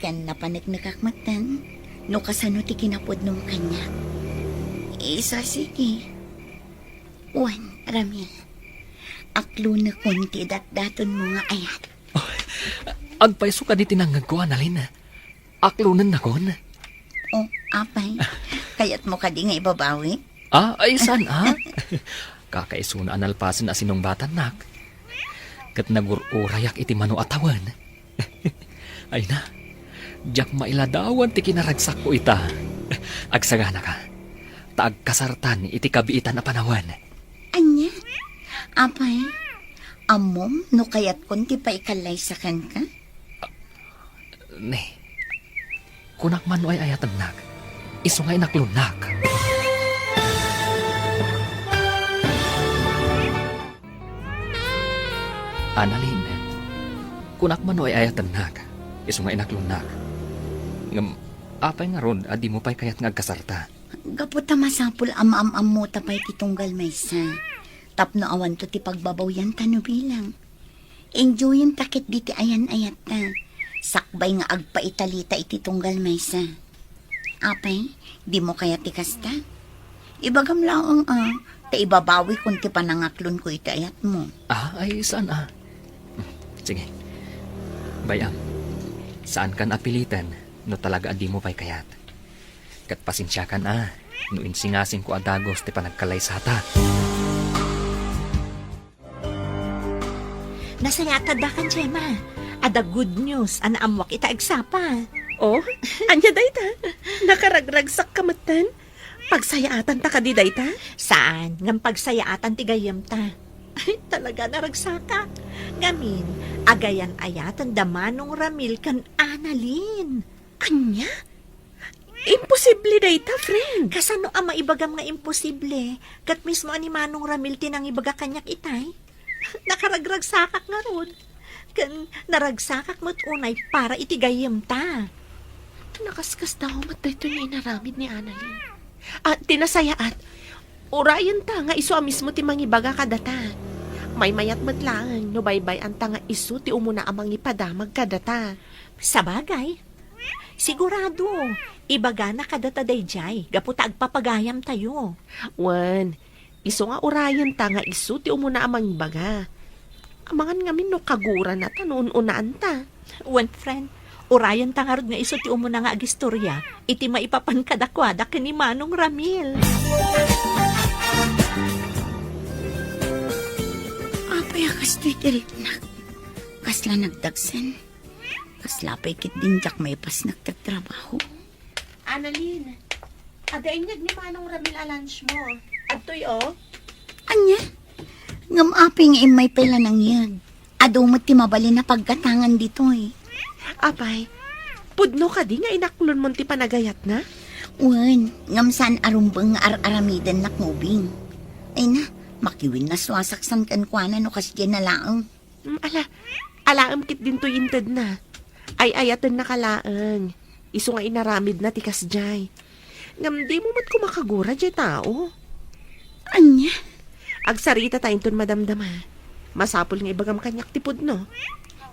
Ken napaneknekak metten no kasano ti kinapudnom kaniak. Isu a sige. Wen, Ramil, aklonekon ti datdatonmo nga ayat. Agpayso kadi ti nangngegko, Annalyn. Aklonennakon? Oh, apay? Kayatmo kadi nga ibabawi? Ah, ay, saan, ah? Kakaisuna a nalpasen a sinungbatannak. Ket nagur-urayak iti mano a tawen. Ay na, diak mailadawan ti kinaragsakko ita. Agsaganaka, ta agkasartan iti kabiitan a panawen. Ania? Apay, ammom no kayatkon ti paikallaysa kenka? Ne, kunak man no ay-ayatennak, isu nga inaklonnak. Annalyn, kunak man no ay-ayatennak, isu nga inaklonnak. Ngem, apay ngarud a dimo pay kayat nga agkasarta? Gapu ta masapul a maam-ammota pay ti tunggal maysa, tapno awanto ti pagbabawianta no bilang. Enjoyenta ketdi ti ayan-ayatta, sakbay nga agpaitalita iti tunggal maysa. Apay, dimo kayat ti kasta? Ibagam laeng a, ta ibabawikon ti panangaklonko iti ayatmo. Ah, ay, saan a? Sige. Bay-am, saankan a piliten no talaga a dimo pay kayat. Ket pasensiakan a, no insingasingko a dagus ti panagkallaysata. Nasayaat addakan, Gemma. Adda good news a naammoak ita agsapa. Oh, ania dayta? Nakaragragsakka metten? Pagsayaatanta kadi dayta? Saan, ngem pagsayaatan ti gayyemta. Ay, talaga, naragsakak. Ngamin, agayan-ayaten da Manong Ramil ken Annalyn. Ania? Imposible dayta, friend. Kasano a maibagam nga imposible? Ket mismo a ni Manong Ramil ti nangibaga kaniak itay. Nakaragragsakak ngarud. Ken naragsakak met unay para iti gayyemta. Nakaskasdaaw met daytoy nga inaramid ni Annalyn. Ah, ti nasayaat, urayenta nga isu a mismo ti mangibaga kadata. Maymayat met laeng no baybay-anta nga isu ti umuna a mangipadamag kadata. Sabagay, sigurado, ibagana kadata daydiay gapu ta agpapagayamtayo. Wen, isu nga urayenta nga isu ti umuna a mangibaga. Amangan ngamin no kagurana ta no un-unaanta. Wen, friend, urayenta ngarud nga isu ti umuna nga agistorya iti maipapan kadakuada ken ni Manong Ramil. Apay a kastoy ti riknak? Kasla nagdagsen? Kasla pay ketdin diak maipasnek ti agtrabaho? Annalyn, adda inyeg ni Manong Ramil a lunch mo. Adtoy, o. Ania? Ngem apay nga immay pay la nangyeg? Adu met ti mabalin a paggatangan ditoy. Apay, pudno kadi nga inaklonmon ti panagayatna? Wen, ngem saan a rumbeng nga ar-aramidennak nga ubing. Ay na, makiwinnasuasaksan kenkuana no kasdiay na laeng. Mm, ala, alaem ketdin toy intedna. Ay-ayatennaka laeng. Isu nga inaramidna ti kasdiay. Ngem dimo met koma kagura diay tao. Ania? Agsarita ta inton madamdama. Masapul nga ibagam kaniak ti pudno.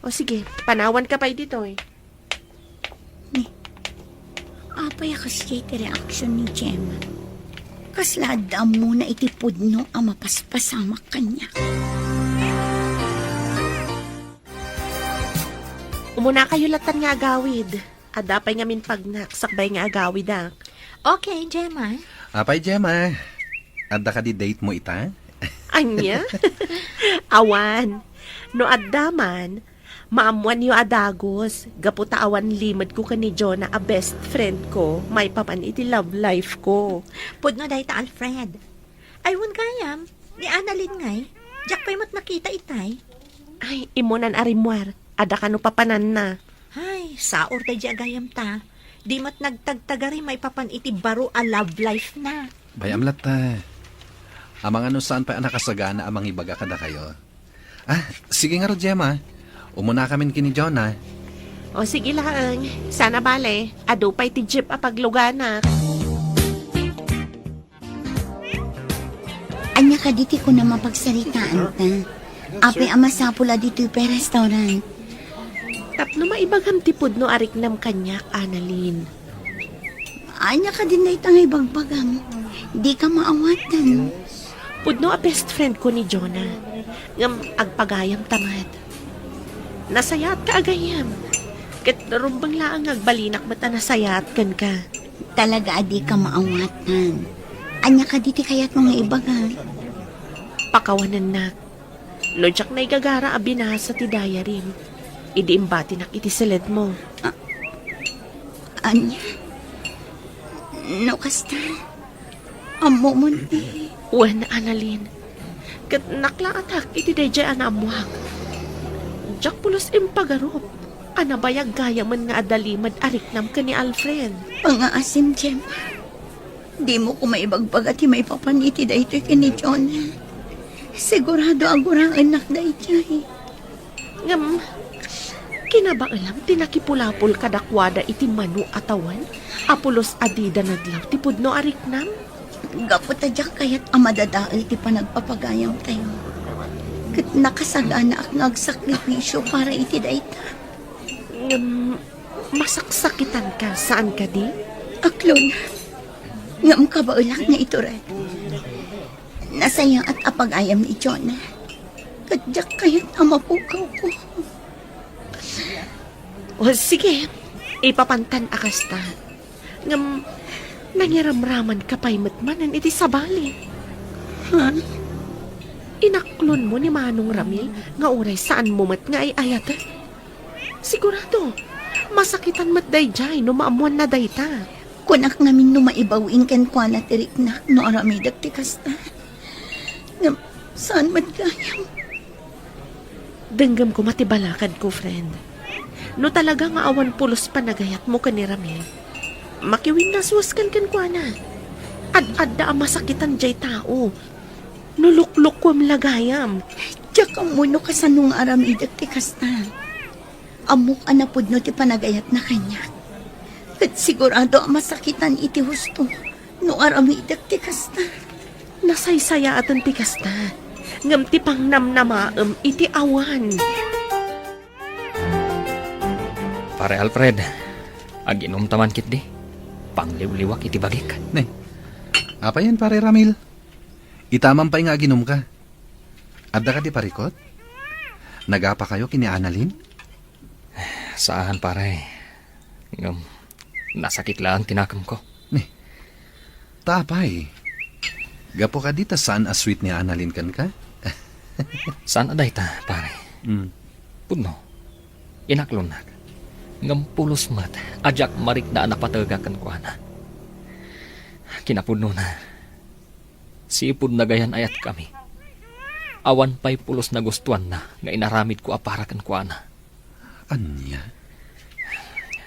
O sige, panawanka pay ditoy. Ni, apay a kasdiay ti reaksion ni Gemma? Kasla adda ammona iti pudno a mapaspasamak kaniak. Umunakayo latan nga agawid. Adda pay ngamin pagnak sakbay nga agawidak. Okay, Gemma. Apay, Gemma? Adda kadi date mo ita? Ania? Awan. No adda man, maammoanyo a dagus, gapu ta awan limedko ken ni Jonah a best friend ko, maipapan iti love life ko. Pudno dayta, Alfred. Ay, wen gayam, ni Annalyn ngay, diak pay met nakita itay. Ay, immunan a rimmuar, adda kano papananna. Ay, saor daydiay a gayamta. Di met nagtagtagari maipapan iti baro a love life na. Bay-am latta. Amangan no saan pay a nakasagana a mangibaga kadakayo. Ah, sige ngarud, Gemma. Umunakamin ken ni Jonah. O, sige laeng. Saan a bale, adu pay ti jeep a paglugana. Ania kadi ti kunam a pagsaritaanta? Apay a masapul a ditoy pay restaurant? Tapno maibagam ti pudno a riknam kaniak, Annalyn. Ania kadin dayta nga ibagbagam? Dika maawatan. Pudno a best friend ko ni Jonah. Ngem agpagayamta met. Nasayaatka a gayyem. Ket rumbeng laeng nga agbalinak met a nasayaat kenka. Talaga a dika maawatan. Ania kadi ti kayatmo nga ibaga? Pakawanennak. No diak naigagara a binasa ti diaryem, idi imbatinak iti seledmo. A-, ania? No kasta, ammomon ti... Wen, Annalyn. Ket naklaatak iti daydiay a naammoak. Diak pulos impagarup a nabayag gayamen nga adda limed a riknam ken ni Alfred. Pangaasim, Gemma. Dimo koma ibagbaga ti maipapan iti daytoy ken ni Jonah. Sigurado a guraennak daydiay. Ngem, kinabaelam ti nakipulapol kadakuada iti mano a tawen a pulos a dida nadlaw ti pudno a riknam? Gapu ta diak kayat a madadael ti panagpapagayamtayo. Ket nakasaganaak nga agsakripisio para iti dayta. Ngem, masaksakitanka, saan kadi? Aklon. Ngem kabaelak nga itured. Nasayaat a pagayam ni Jonah. Ket diak kayat a mapukawko. O, sige. Ipapantan a kasta. Ngem, nangiramramanka pay met manen iti sabali. Ha? Inaklonmo ni Manong Ramil nga uray saanmo met nga ay-ayaten. Sigurado, masakitan met daydiay no maammoanna dayta. Kunak ngamin no maibaw-in kenkuana ti riknak no aramidek ti kasta. Ngem, saan met gayam? Denggem koma ti balakadko, friend. No talaga nga awan pulos panagayatmo ken ni Ramil, makiwinnasuaskan kenkuana. Ad-adda a masakitan diay tao. No luklukuem la gayam. Diak ammo no kasano nga aramidek ti kasta. Ammok a napudno ti panagayatna kaniak. Ket sigurado a masakitan iti husto no aramidek ti kasta. Nasaysayaaten ti kasta. ngem ti pangnamnamaem iti awan. Pare Alfred, aginumta man ketdi. Pangliwliwak iti bagik. Ne, apayen, Pare Ramil? Itaman pay nga aginumka. Adda kadi parikut? Nagapakayo ken ni Annalyn? Saan, pare. Ngem, nasakit laeng ti nakemko. Ne, ta apay? Gapu kadi ta saan a sweet ni Annalyn kenka? Saan a dayta, pare. Hmm. Pudno, inaklonnak. Ngem pulos met a diak marikna a napatega kenkuana. Kinapudnona, sipud nagayan-ayatkami, awan pay pulos nagustuanna nga inaramidko a para kenkuana. Ania?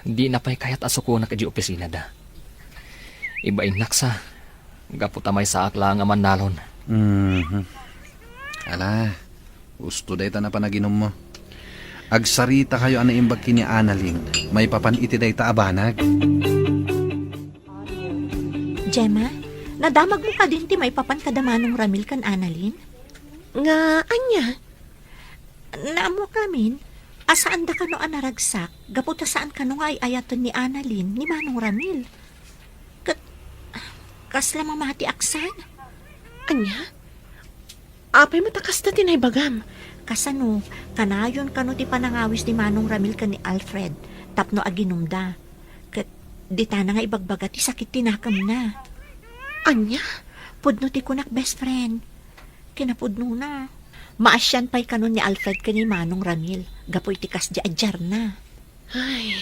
Dina pay kayat a sukonak idiay opisinada. Ibainnak sa, gapu ta maysaak laeng a mannalon. Mhm. Ala, husto dayta a panaginummo. Agsaritakayo a naimbag ken ni Annalyn maipapan iti dayta a banag. Gemma, nadamagmo kadin ti maipapan kada Manong Ramil ken Annalyn? Nga ania? Naammoak ngamin a saanda kano a naragsak gapu ta saan kano nga ay-ayaten ni Annalyn ni Manong Ramil. Ket kasla mamatiak san. Ania? Apay met a kasta ti naibagam? Kasano, kanayon kano ti panangawis ni Manong Ramil ken ni Alfred tapno aginumda. Ket ditana nga ibagbaga ti sakit ti nakemna. Ania? Pudno ti kunak, best friend. Kinapudnona, maasian pay kano ni Alfred ken ni Manong Ramil gapu iti kasdi a diarna. Ay,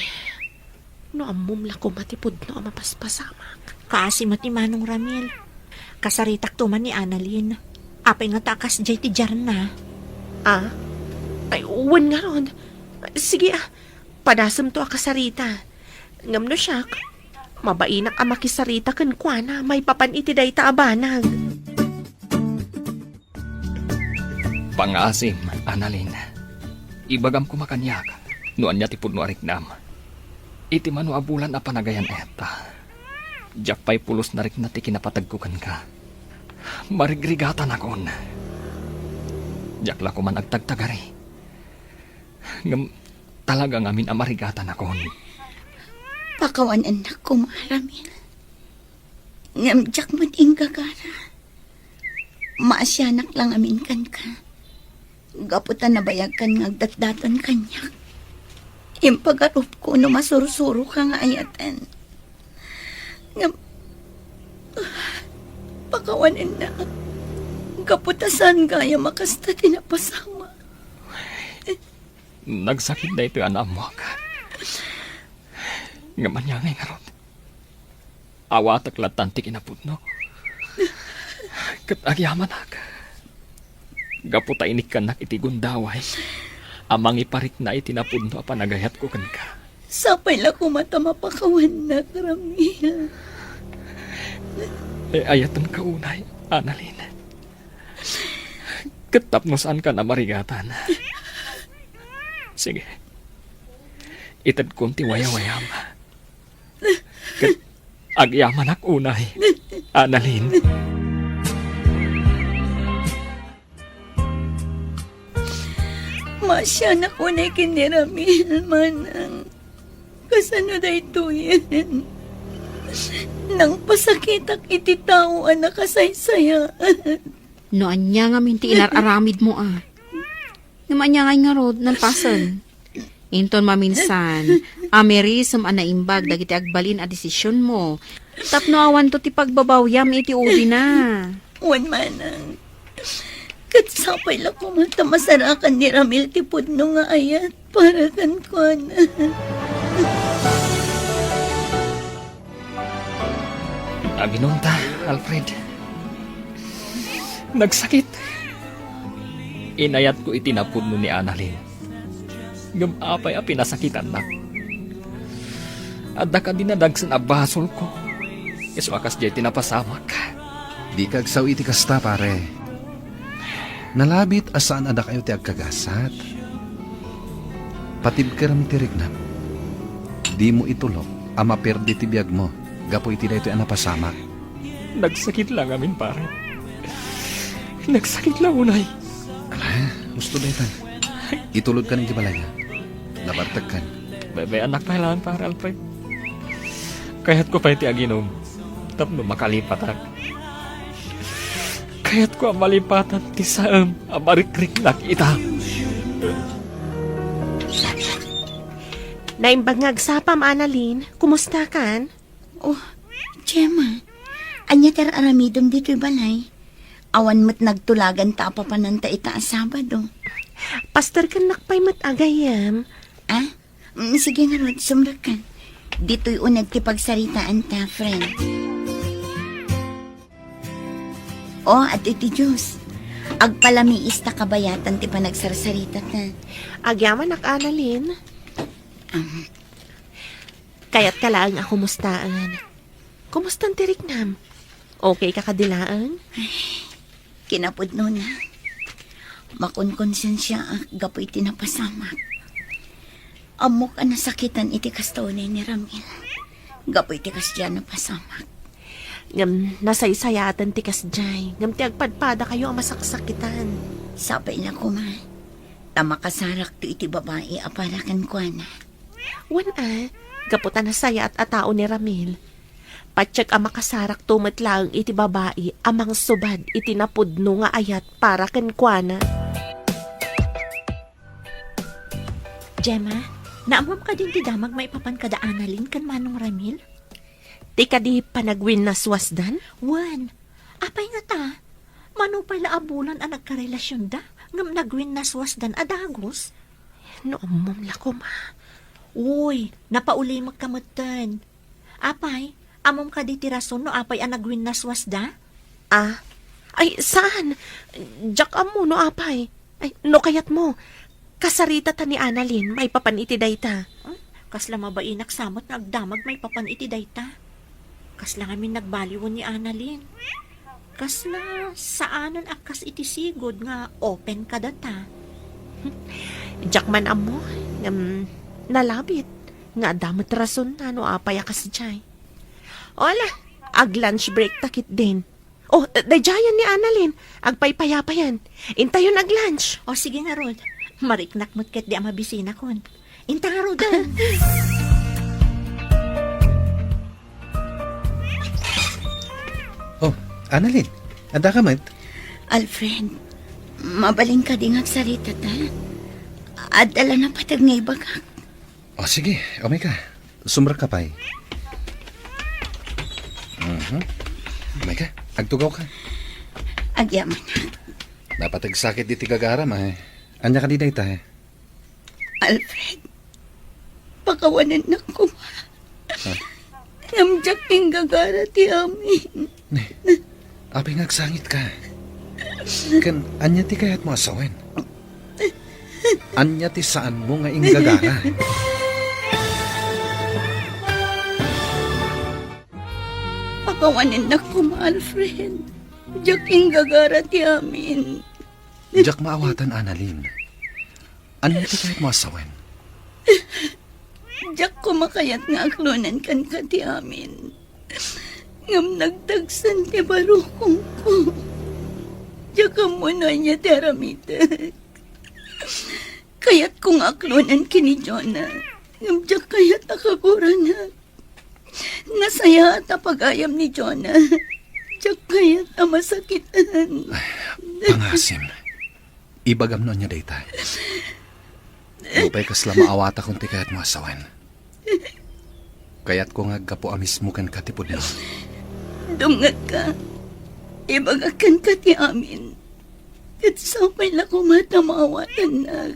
no ammom la koma ti pudno a mapaspasamak. Kaasi met ni Manong Ramil. Kasaritakto man ni Annalyn. Apay ngata a kasdiay ti diarna? Ah? Ay, wen ngarud. Sige, ah, padasemto a kasarita. Ngem no siak, mabainak a makisarita kenkuana maipapan iti dayta a banag. Pangaasim, Annalyn. Ibagam koma kaniak no ania ti pudno a riknam. Iti mano a bulan a panagayan-ayatta, diak pay pulos narikna ti kinapategko kenka. Marigrigatanakon. Diak la koman agtagtagari. Ngem talaga ngamin a marigatanakon. Pakawanennak koma, Ramil. Ngem diak met inggagara. Maasianak la ngamin kenka. Gapu ta nabayagkan nga agdatdaton kaniak. Impagarupko no masursuroka nga ayaten. Ngem, pakawanennak. Gapu ta saan gayam a kasta ti napasamak. Nagsakit daytoy a naammoak. Ngem ania ngay ngarud? Awatek lattan ti kinapudno. Ket agyamanak. Gapu ta inikkannak iti gundaway a mangiparikna iti napudno a panagayatko kenka. Sapay la koma ta mapakawannak, Ramil. E, ayatenka unay, Annalyn. Ket tapno saanka a marigatan. Sige. Itedkon ti wayawayam. Ket agyamanak unay, Annalyn. Maasianak unay ken ni Ramil, manang. Kasano daytoyen? Nangpasakitak iti tao a nakasaysayaat. No ania ngamin ti inar-aramidmo a. Ngem ania ngay ngarud, nalpasen? Inton maminsan, amirisem a naimbag dagiti agbalin a desisionmo, tapno awanto ti pagbabawiam iti udina. Wen manang, ket sapay la koma ta masarakan ni Ramil ti pudno nga ayat para kenkuana. Aginumta, Alfred. Nagsakit. Inayatko iti napudno ni Annalyn. Ngem apay a pinasakitannak? Adda kadi nadagsen a basolko? Isu a kasdiay ti napasamak. Dika agsao iti kasta, pare. Nalabit a saan a dakayo ti agkagasat. Patibkerem ti riknam. Dimo itulok a maperdi ti biagmo gapu iti daytoy a napasamak. Nagsakit la ngamin, pare. Nagsakit la unay. Musto daytan. Itulodkan iti balay. Nabartekkan. Bay-, bay-annak pay laeng, Pare Alfred. Kayatko pay ti aginom tapno makalipatak. Kayatko a malipatan ti saem a marikriknak ita. Naimbag nga agsapam, Annalyn. Kumusta kan? Oh, Gemma, ania ti ar-aramidem ditoy balay? Awan met nagtulagan ta apapananta ita a Sabado. Pastor, kennak pay met a gayyem. Ah? Mm, sige ngarud, sumrekka. Ditoy uneg ti pagsaritaanta, friend. Oh, adtoy ti juice. Agpalamiis ta kabayatan ti panagsarsarita ta. Agyamanak, Annalyn. Um, Kayatka laeng a kumustaen. Kumustan ti riknam? Okay ka kadi laeng? Kinapudnona, makonkonsensiaak gapu iti napasamak. Ammok a nasakitan iti kasta unay ni Ramil gapu iti kasdiay a napasamak. Ngem nasaysayaaten ti kasdiay, ngem ti agpadpadakayo a masaksakitan. Sapay la koma, ta makasarakto iti babai a para kenkuana. Wen a, gapu ta nasayaat a tao ni Ramil. Patiek a makasarakto met laeng iti babai a mangsubad iti napudno nga ayat para kenkuana. Gemma, naammom kadin ti damag maipapan kada Annalyn ken Manong Ramil? Ti kadi panagwinnaswasdan? Wen, apay ngata? Mano pay la a bulan a nagkarelasionda, ngem nagwinnaswasdan a dagus? No ammom la koma. Uy, napaulimekka metten. Apay, ammom kadi ti rason no apay a nagwinnaswasda? Ah? Ay, saan? Diak ammo no apay. Ay, no kayatmo, kasaritata ni Annalyn maipapan iti dayta. Hmm? Kasla mabainak sa met nga agdamag maipapan iti dayta. Kasla ngamin nagbaliwen ni Annalyn. Kasla saanen a kas iti sigud nga open kadata. Diak man ammo, ngem nalabit nga adda met rasonna no apay a kasdiay. Ala, ag-lunch break ta ketdin. Oh, daydiayen ni Annalyn. Agpaypayapayan. Intayon ag-lunch. O, sige ngarud. Mariknak met ketdi a mabisinakon. Inta ngaruden. Oh, Annalyn, adda ka met? Alfred, mabalin kadi nga agsarita ta? Adda la napateg nga ibagak. O, sige, umay ka. Sumrekka pay. Mhm. Umay ka, agtugaw ka. Agyaman. Napateg sakit diti gagaram, ay. Ania kadi dayta, eh? Alfred, pakawanennak koma. Ha? Ngem diak inggagara ti amin. Ne, apay nga agsangitka? Ken ania ti kayatmo a sawen? Ania ti saanmo nga inggagara? Pakawanennak koma, Alfred. Diak inggagara ti amin. Diak maawatan, Annalyn. Ania ti kayatmo a sawen? Diak koma kayat nga aklonen kenka ti amin. Ngem nagdagsen ti barukongko. Diak ammo no ania ti aramidek. Kayatko nga aklonen ken ni Jonah. Ngem diak kayat a kaguranak. Nasayaat a pagayam ni Jonah. Diak kayat a masakitan. Ay, pangasim. Ibagam no ania dayta. Nupay kasla maawatakon ti kayatmo a sawen. Kayatko nga aggapu a mismo kenka ti pudno. Dumngegka. Ibagak kenka ti amin. Ket sapay la koma ta maawatannak.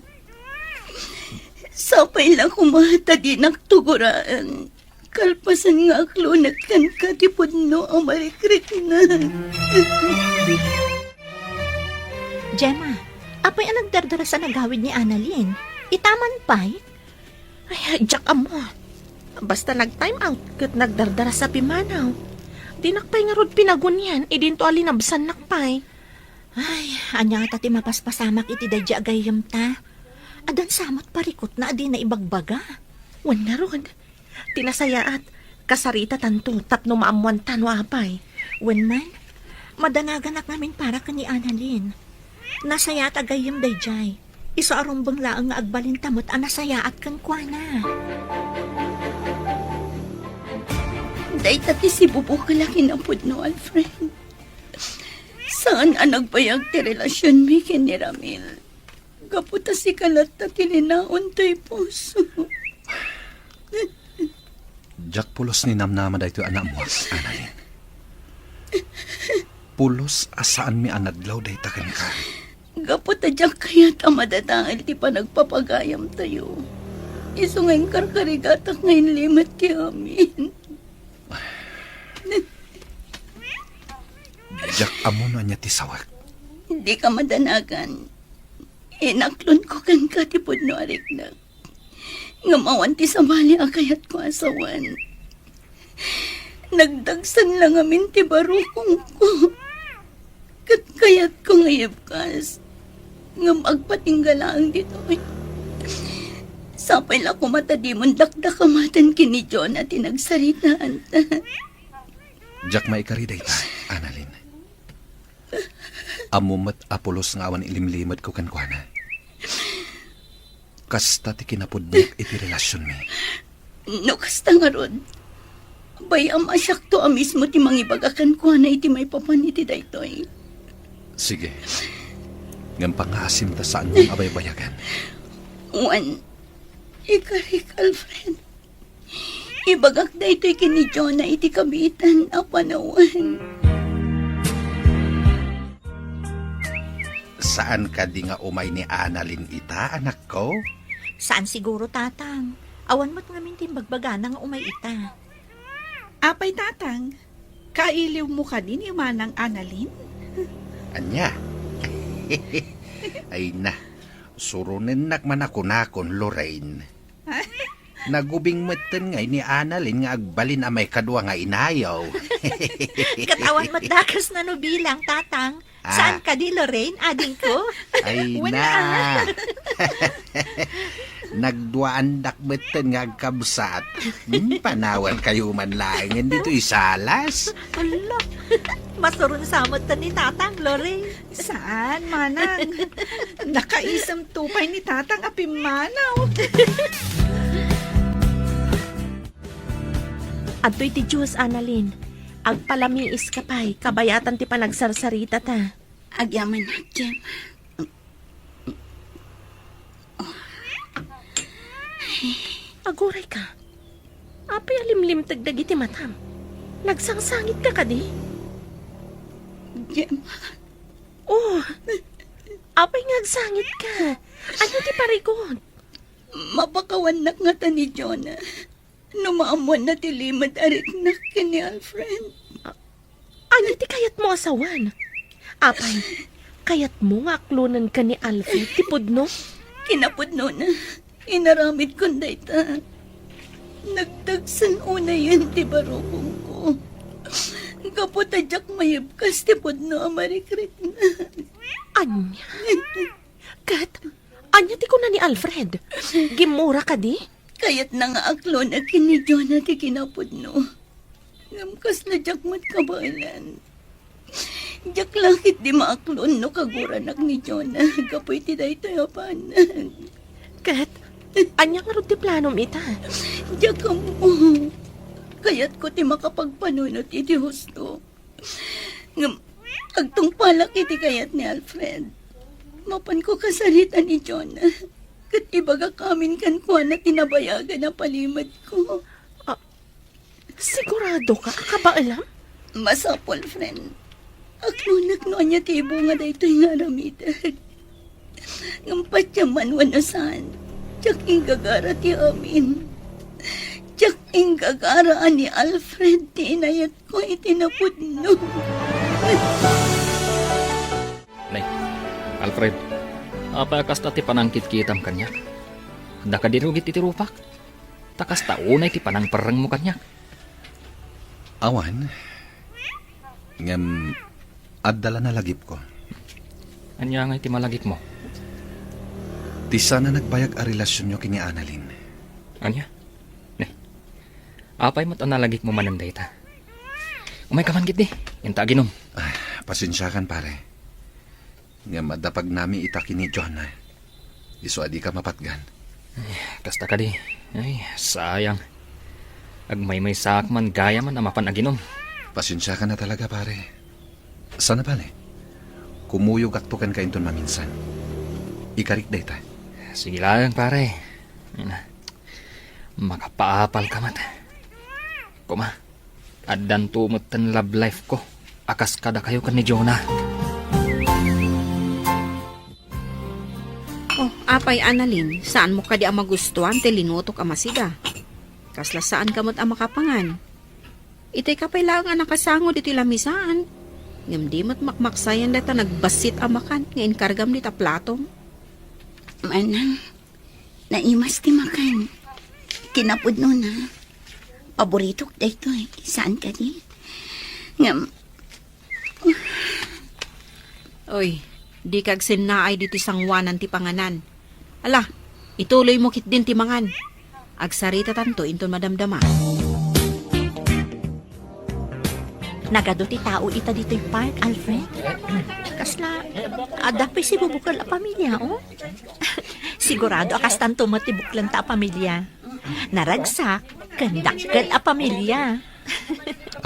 Sapay la koma ta dinak tugoraen. Kalpasan nga aklonek kenka ti pudno a marikriknak. Gemma, apay a nagdardarasa nagawid ni Annalyn? Itaman pay? Ay, diak ammo. Basta nag-time out ket nagdardarasa pimmanaw. Dinak pay ngarud pinagunian idinto a linabsannak pay. Ay, ania ngata ti mapaspasamak iti daydi a gayyemta? Addan sa met parikutna a dina ibagbaga. Wen ngarud, ti nasayaat, kasaritatanto tapno maammoanta no apay. Wen man, madanaganak ngamin para ken ni Annalyn. Nasayaat a gayyem daydiay. Isu a rumbeng laeng nga agbalinta met a nasayaat kenkuana. Dayta ti sibubukel a kinapudno, Alfred. Saan a nagbayag ti relasionmi ken ni Ramil. Gapu ta sika latta ti linaon toy puso. Diak pulos ni namnama daytoy a naammoak, Annalyn. Pulos a saanmi a nadlaw dayta kenka. Gapu ta diak kayat a madadael ti panagpapagayamtayo. Isu nga inkarkarigatak nga inlimet ti amin. Diak ammo no ania ti sawek. Dika madanagan. Inaklonko kenka ti pudno a riknak. Ngem awan ti sabali a kayatko a sawen. Nagdagsen la ngamin ti barukongko. Ket kayatko nga ibkas. Ngem agpatingga laeng ditoy. Sapay la koma ta dimon dakdakamaten ken ni Jonah ti nagsaritaanta. Diak maikari dayta, Annalyn. Ammom met a pulos nga awan ilimlimetko kenkuana. Kasta ti kinapudnok iti relasionmi. No kasta ngarud, bay-am a siakto a mismo ti mangibaga kenkuana iti maipapan iti daytoy. Sige. Ngem pangngaasim ta saanmon a baybayagan. Wen, ikarik, Alfred. Ibagak daytoy ken ni Jonah iti kabiitan a panawen. Saan kadi nga umay ni Annalyn ita, anakko? Saan siguro, Tatang. Awan met ngamin ti imbagbagana nga umay ita. Apay, Tatang, kailiwmo kadi ni Manang Annalyn? Ania? Ay na, suronennak man a kunakon, Lorraine. Nagubing metten ngay ni Annalyn nga agbalin a maikadua nga inayo. Ket awan met dakesna no bilang, Tatang. Ah. Saan kadi, Lorraine, adingko? Ay na. Nagduaandak metten nga agkabsat. Hmm, panawankayo man laengen ditoy salas. Hala, masuron sa metten ni Tatang, Lorraine. Saan, Manang? Nakaisemto pay ni Tatang a pimmanaw. Adtoy ti juice, Annalyn. Agpalamiiska pay, kabayatan ti panagsarsaritata. Agyamanak, Jem. Agurayka. Apay a limlimteg dagiti matam? Nagsangsangitka kadi? Gemma. Oh, apay nga agsangitka? Ania ti parigot? Mapakawannak ngata ni Jonah no maammoanna ti limed a riknak ken ni Alfred. Ania ti kayatmo a sawen? Apay, kayatmo nga aklonenka ni Alfred ti pudno? Kinapudnona, inaramidkon dayta. Nagdagsen unayen ti barukongko. Gapu ta diak maibkas ti pudno a marikrikna. Ania? Ket ania ti kuna ni Alfred? Gimmura kadi? Kayatna nga aklonek ken ni Jonah ti kinapudno. Ngem kasla diak met kabaelan. Diak la ketdi maaklon no kaguranak ni Jonah gapu iti daytoy a banag. Ket ania ngarud ti planom ita? Diak ammo. Kayatko ti makapagpanunot iti husto. Ngem agtungpalak iti kayat ni Alfred. Mapanko kasarita ni Jonah. Ket ibagak amin kenkuana ti nabayagan a palimedko. Ah, siguradoka a kabaelam? Masapul, friend. Aklonek no ania ti ibunga daytoy nga aramidek. Ngem patiemman wenno saan, diak inggagara ti amin. Diak inggagara a ni Alfred ti inayatko iti napudno. Nay, Alfred, apay a kasta ti panangkitkitam kaniak? Adda kadi rugit iti rupak? Ta kasta unay ti panangperrengmo kaniak. Awan. Ngem adda la nalagipko. Ania ngay ti malagipmo? Ti saan a nagbayag a relasionyo ken ni Annalyn. Ania? Ne. Apay met a nalagipmo manen dayta? Umayka man ketdi, inta aginom. Ah, pasensiakan, pare. Ngem adda pagnami ita ken ni Jonah. Isu a dika mapatgan. Kasta kadi. Ay, sayang. Agmaymaysaak man gayamen a mapan aginom. Pasensiakan a talaga, pare. Saan a bale, kumuyogakto kenka inton maminsan. Ikarik dayta. Sige laeng, pare. Ay na. Makapaapalka met. Koma, addanto metten love life ko a kas kadakayo ken ni Jonah. Oh, apay, Annalyn, saanmo kadi a magustuan ti linutok a masiga? Kasla saanka met a makapangan. Itay ka pay laeng a nakasango ditoy lamisaan. Ngem di met makmaksayan dayta nagbassit a makan nga inkargam dita platom. Manang, naimas ti makan. Kinapudnona. Paboritok daytoy. Saan kadi? Ngem, Oy, dika agsennaay ditoy sangoanan ti panganan. Ala, ituloymo ketdin ti mangan. Agsaritatanto inton madamdama. Nagadu ti tao ita ditoy park, Alfred. Kasla, adda pay sibubukel a pamilia, oh? Sigurado a kastanto met ti buklenta a pamilia. Naragsak ken dakkel a pamilia.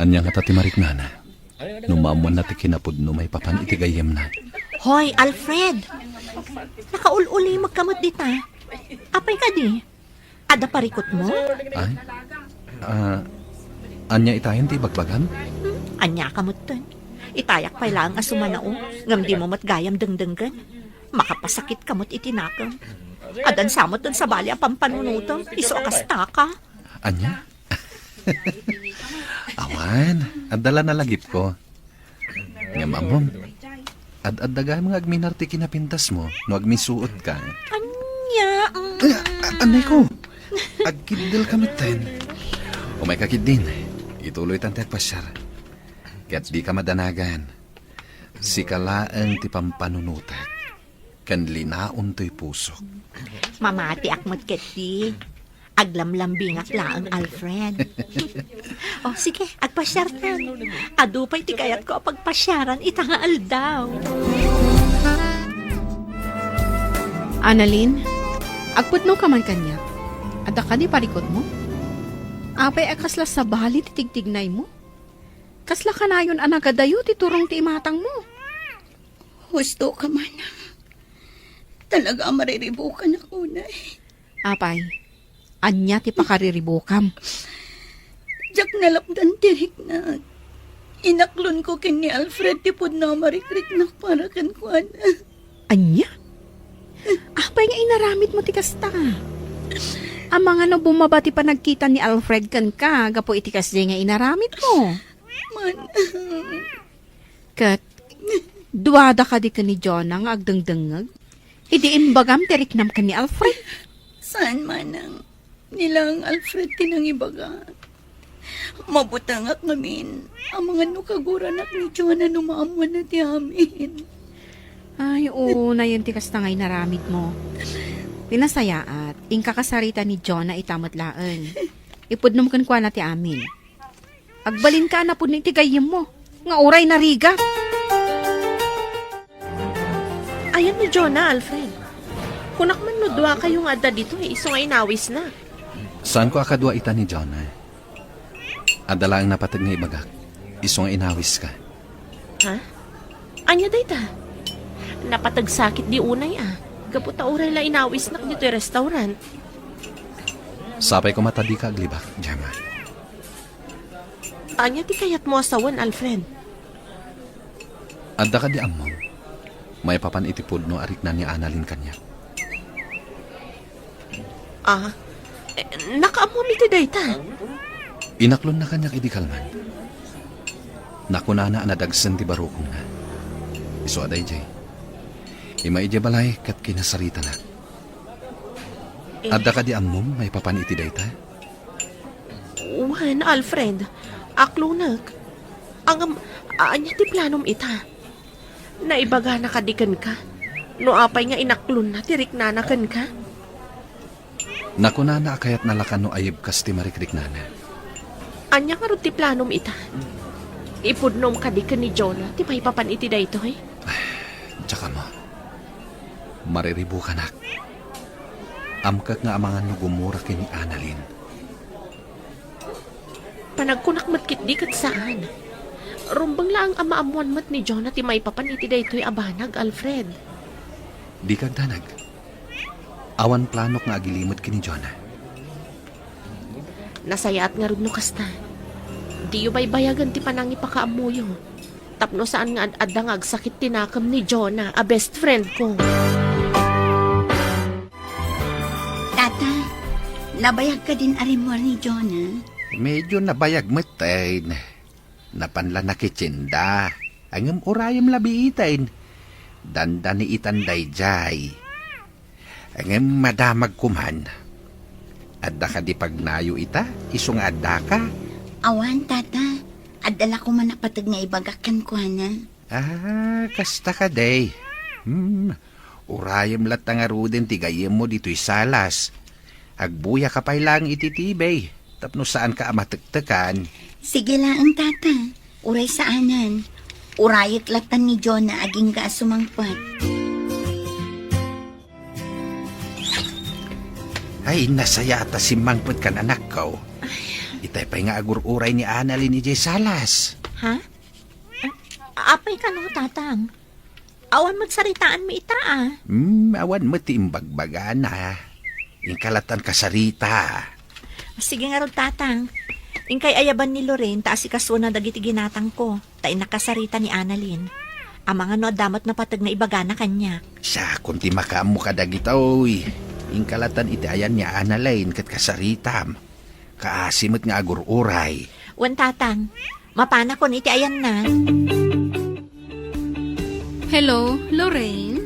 Ania ngata ti mariknana? No maammoanna ti kinapudno maipapan iti gayyemna. Hoy, Alfred! Nakaul-ulimekka met dita. Apay kadi? Adda parikutmo? Ay? Ah, ania itayen ti ibagbagam? Hmm, ania ka metten? Itayak pay laeng a sumanao, ngem dimo met gayam dengdenggen. Makapasakitka met iti nakem. Adda sa metten sabali a pampanunotem, isu a kastaka. Ania? Awan, adda la nalagipko. Ngem ammom, ad-adda gayam nga agminar ti kinapintasmo no agmisuotka. Ania? Ah, a-, anay ko. Agkiddel ka metten. Umayka ketdin. Ituloytan ti agpasiar. Ket dika madanagan. Sika laeng ti pampanunotek ken linaon toy pusok. Mamatiak met ketdi. Aglamlambingak laeng, Alfred. Oh, sige, agpasiartan. Adu pay ti kayatko a pagpasiaran ita nga aldaw. Annalyn, agpudnoka man kaniak. Adda kadi parikutmo? Apay a kasla sabali ti tigtignaymo? Kasla kanayon a nagadayo ti turong ti imatangmo? Husto ka, manang. Talaga a mariribukanak unay. Apay, ania ti pakariribukam? Diak nalapdan ti riknak. Inaklonko ken ni Alfred ti pudno a marikriknak para kenkuana. Ania? Apay nga inaramidmo ti kasta? Amangan no bumaba ti panagkita ni Alfred kenka gapu iti kasdiay nga inaramidmo? Manang. Ket, duada kadi ken ni Jonah nga agdengdengngeg idi imbagam ti riknam ken ni Alfred? Saan, manang. Ni laeng Alfred ti nangibaga. Mabutengak ngamin. Amangan no kaguranak ni Jonah no maammoanna ti amin. Ay, oo, nayon ti kasta nga inaramidmo. Ti nasayaat, inka kasarita ni Jonah ita met laeng. Ipudnom kenkuana ti amin. Agbalinka a napudno iti gayyemmo, nga uray narigat. Ayan ni Jonah, Alfred. Kunak man no duakayo nga adda ditoy, isu nga inawisna. Saanko a kadua ita ni Jonah. Adda laeng napateg nga ibagak, isu nga inawiska. Ha? Ania dayta? Napateg sakit di unay a. Gapu ta uray la inawisnak ditoy restaurant. Sapay koma ta dika aglibak, Gemma. Ania ti kayatmo a sawen, Alfred? Adda kadi ammom, maipapan iti pudno a rikna ni Annalyn kaniak? Ah, eh, nakaammom iti dayta? Inaklonna kaniak idi kalman. Nakunana a nadagsen ti barukongna. Isu a daydiay. Immay idiay balay ket kinasaritanak. Eh. Adda kadi ammom maipapan iti dayta? Wen, Alfred, aklonek. Ngem, ania ti planom ita? Naibagana kadi kenka no apay nga inaklonna ti riknana kenka? Nakunana a kayatna la kano a yibkas ti marikriknana. Ania ngarud ti planom ita? Ipudnom kadi ken ni Jonah ti maipapan iti daytoy? Diak ammo. Mariribukanak. Amkak nga amangan no gumura ken ni Annalyn. Panagkunak met ketdi ket saan. Rumbeng laeng a maammoan met ni Jonah ti maipapan iti daytoy a banag, Alfred. Dika agdanag. Awan planok nga agilimed ken ni Jonah. Nasayaat ngarud no kasta. Diyo baybayagen ti panangipakaammoyo. Tapno saan nga ad-adda nga agsakit ti nakem ni Jonah a best friend ko. Tata, nabayag kadin a rimmuar ni Jonah? Medyo nabayag metten. Napan la nakitsinda. Ngem urayem la biiten. Dandani itan daydiay. Ngem madamag koman. Adda kadi pagnayo ita, isu nga addaka? Awan, Tata. Adda la koman a pateg nga ibagak kenkuana. Ah, kasta kadi. Hmm, urayem latta ngaruden ti gayyemmo ditoy salas. Agbuyaka pay laeng iti T V, tapno saanka a matektekan. Sige laeng, Tata. Uray saanen. Urayek latta ni Jonah agingga a sumangpet. Ay, nasayaat a simmangpet kan anakko. Itay pay nga agur-uray ni Annalyn idiay salas. Ha? A-, apay kano, Tatang? Awan met saritaanmi ita, a. Hmm, awan met ti imbagbagana. Inka lattan kasarita. Sige ngarud, Tatang. Inkay ayaban ni Lorraine ta asikasuona dagiti ginatangko. Ta innak kasarita ni Annalyn. Amangan no adda met napateg nga ibagana kaniak. Siakon ti makaammo kadagitoy. Inka lattan iti ayan ni Annalyn ket kasaritam. Kaasi met nga agur-uray. Wen, Tatang. Mapanakon iti ayanna. Hello, Lorraine?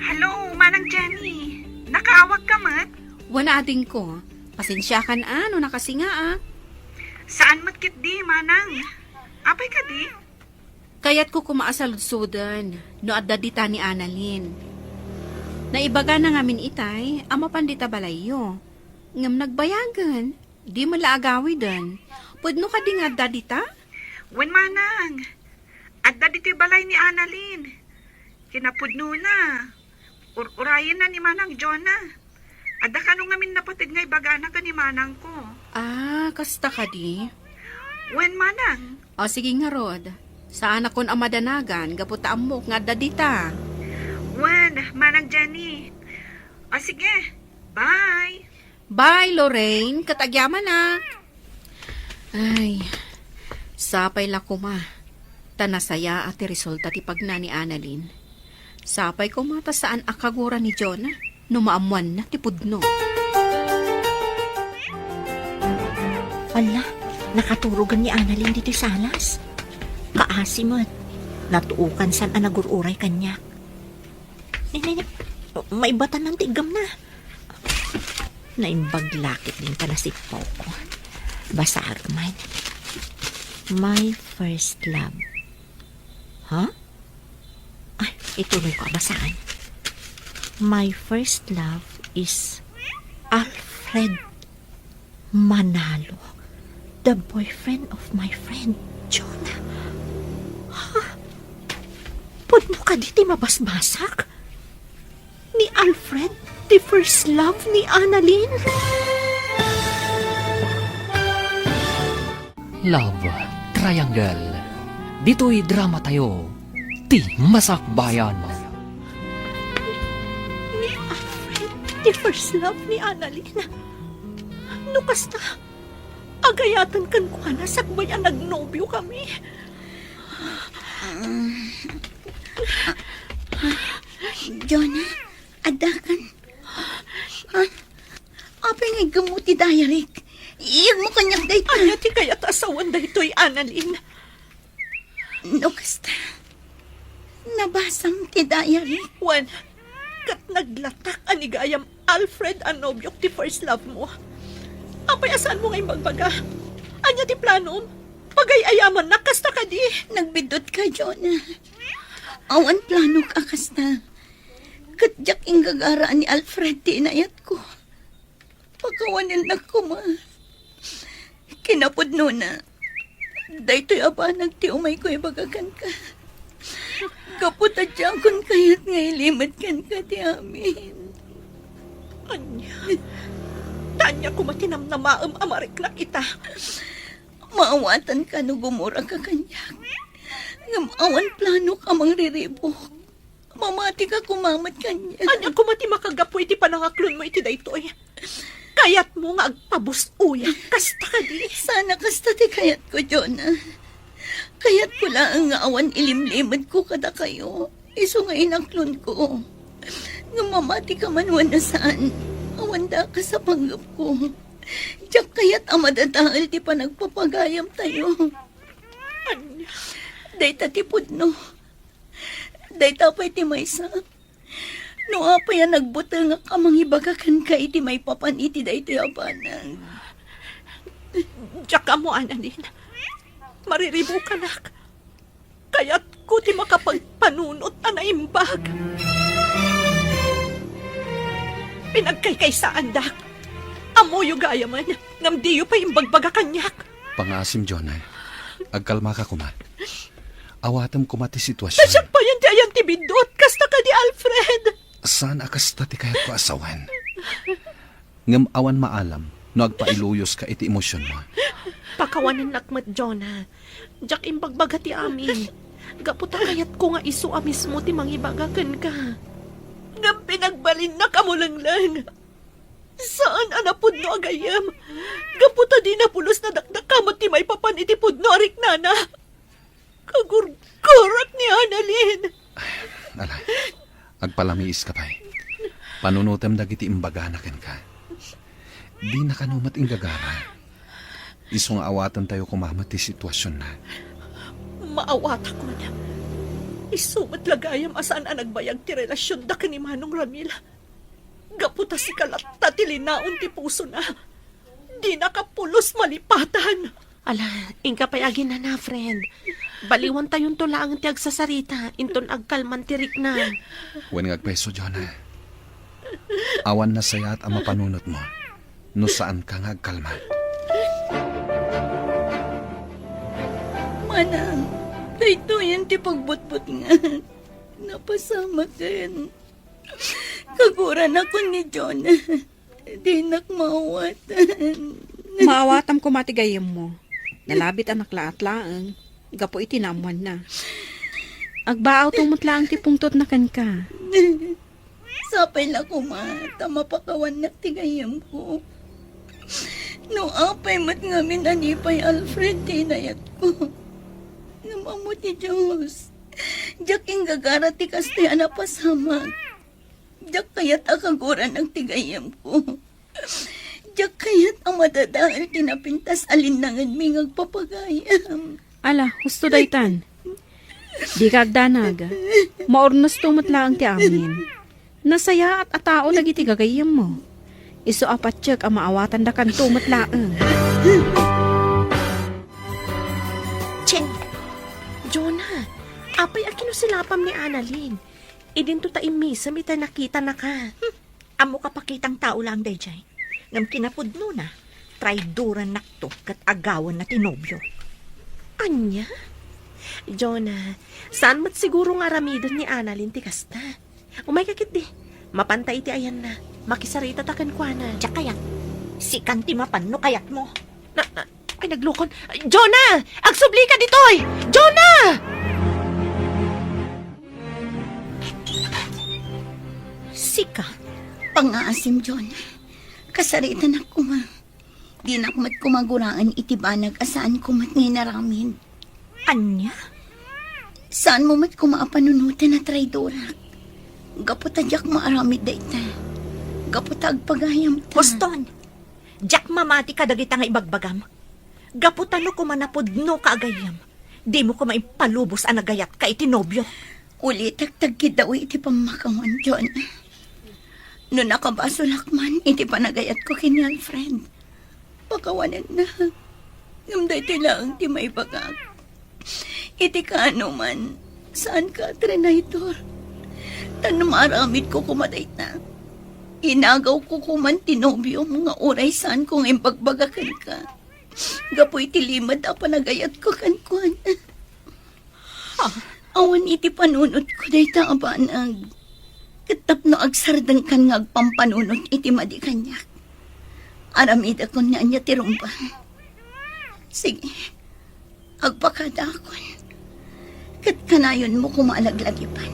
Hello, Manang Jenny. Nakaawagka met? Wen, adingko. Pasensiakan a no nakasingaak. Saan met ketdi, Manang? Apay kadi? Kayatko koma a saludsoden no adda dita ni Annalyn. Naibagana ngamin itay a mapan dita balayyo. Ngem nagbayagen, di met la agawiden. Pudno kadi nga adda dita? Wen, Manang. Adda ditoy balay ni Annalyn. Kinapudnona. Ur-urayenna ni Manang Jonah. Adda kano ngamin napateg nga ibagana ken ni manangko. Ah, kasta kadi? Wen, Manang. O, sige ngarud. Saanakon a madanagan gapu ta ammok nga adda dita. Wen, Manang Jenny. O, sige. Bye. Bye, Lorraine. Ket agyamanak. Ay, sapay la koma ta nasayaat ti resulta ti pagna ni Annalyn. Sapay koma ta saan a kagura ni Jonah no maammoanna ti pudno. Ala, nakaturogen ni Annalyn ditoy salas. Kaasi met, natuokan san a nagur-uray kaniak. Ni, ni, ni, maibatan ti iggamna. Naimbag la ketdin ta nasippawko. Basaek man. My first love. Ha? Ay, ituloyko a basaen. My first love is Alfred Manalo, the boyfriend of my friend Jonah. Ha? Pudno kadi ti mabasbasak? Ni Alfred, the first love ni Annalyn? Love Triangle. Ditoy drama tayo, ti masakbayan. Ni Alfred, the first love ni Annalyn. No kasta, agayatan kenkuana sakbay a nagnobiokami. Jonah, addakan. Ah, apay nga iggemmo ti diaryk? Iyegmo kaniak dayta. Ania ti kayat a sawen daytoy, Annalyn? No kasta, nabasam ti diaryk. Wen, ket naglatak a ni gayam Alfred a nobiok ti first love mo. Apay a saanmo nga imbagbaga? Ania ti planom? Pagay-ayamannak kasta kadi? Nagbiddutka, Jonah. Awan planok a kasta. Ket diak inggagara a ni Alfred ti inayatko. Pakawanennak koma. Kinapudnona, daytoy a banag ti umayko ibaga kenka. Gapu ta diakon kayat nga ilimed kenka ti amin. Ania? Ta ania koma ti namnamaem a mariknak ita? Maawatanka no gumuraka kaniak. Ngem awan planok a mangriribuk. Mamatika koma met kaniak. Ania koma ti makagapu iti panangaklonmo iti daytoy? Kayatmo nga agpabus-oyak kasta kadi? Saan a kasta ti kayatko, Jonah. Kayatko laeng nga awan ilimlimedko kadakayo, isu nga inaklonko. Ngem mamatika man wenno saan, awan dakas a panggepko. Diak kayat a madadael ti panagpapagayamtayo. Ania? Dayta ti pudno. Dayta pay ti maysa. No apay a nagbutengak a mangibaga kenka iti maipapan iti daytoy a banag. Diak ammo, Annalyn. Mariribukanak. Kayatko ti makapagpanunot a naimbag. Pinagkaykaysaandak. Ammoyo gayamen, ngem diyo pay imbagbaga kaniak. Pangaasim, Jonah. Agkalmaka koma. Awatem koma ti sitwasion. Siak payen ti ayan ti biddut, kasta kadi, Alfred. Saan a kasta ti kayatko a sawen. Ngem awan maalam no agpailuyoska iti emosionmo. Pakawanennak met, Jonah. Diak imbagbaga ti amin. Gapu ta kayatko nga isu a mismo ti mangibaga kenka. Ngem pinagbalinnak a mulengleng. Saan a napudno a gayyem. Gapu ta dina pulos nadakdakamet ti maipapan iti pudno a riknana. Kagurgurak ni Annalyn. Ala, agpalamiiska pay. Panunotem dagiti imbagana kenka. Dina kano met inggagara. Isu nga awatentayo koma met ti situasionna. Maawatakon. Isu met la gayam a saan a nagbayag ti relasionda ken ni Manong Ramil. Gapu ta sika latta ti linaon ti pusona. Dinaka pulos malipatan. Ala, inka pay aginana, friend. Baliwantayonto laeng ti agsasarita, inton agkalman ti riknam. Wen nga agpayso, Jonah. Awan nasayaat a mapanunotmo no saanka nga agkalma. Manang, daytoyen ti pagbutbutngan. Napasamaken. Kaguranakon ni Jonah. Dinak maawatan. Maawatam koma ti gayyemmo. Nalabit a naklaat laeng gapu iti naammoanna. Agbaawto met laeng ti pungtotna kenka. Sapay la koma ta mapakawannak ti gayyemko. No apay met ngamin a ni pay Alfred ti inayatko. Ngem ammo ti Dios, diak inggagara ti kastoy a napasamak. Diak kayat a kaguranak ti gayyemko. Diak kayat a madadael ti napintas a linnangenmi nga agpapagayam. Ala, husto daytan. Dika agdanag. Maurnosto met laeng ti amin. Nasayaat a tao dagiti gagayyemmo. Isu a patiek a maawatandakanto met laeng. Che! Jonah, apay a kinusilapam ni Annalyn? Idinto ta immisem iti nakitanaka. Hmm. Ammo kapakitang tao laeng daydiay. Ngem kinapudnona, traidorannakto ket agawanna ti nobio. Ania? Jonah, saan met siguro nga aramiden ni Annalyn ti kasta? Umayka ketdi. Mapanta iti ayanna. Makisaritata kenkuana. Diak kayat. Sikan ti mapan no kayatmo. Na, na, Ay, naglukon. Jonah! Agsublika ditoy! Jonah! Sika? Pangaasim, Jonah. Kasaritanak koma. Dinak met koma guraen iti banag a saanko met nga inaramid. Ania? Saanmo met koma a panunoten a traidorak. Gapu ta diak maaramid dayta. Gapu ta agpagayamta. Boston! Diak mamati kadagita nga ibagbagam. Gapu ta no koma napudnoka a gayyem, dimo koma impalubos a nagayatka iti nobio. Ulitek ti agkiddawi iti pammakawan, John. No nakabasolak man iti panagayatko ken ni Alfred, pakawanennak. Ngem daytoy laeng ti maibagak. Iti kaano man, saanka a traitor. Ta no maaramidko koma dayta, inagawko koman ti nobiom nga uray saanko nga imbagbaga kenka gapu iti limed a panagayatko kenkuana. Ah, Awan iti panunotko dayta a banag. Ket tapno agsardengkan nga agpampanunot iti madi kaniak, aramidakon nga ania ti rumbeng. Sige, agpakadaakon. Ket kanayonmo koma a laglagipan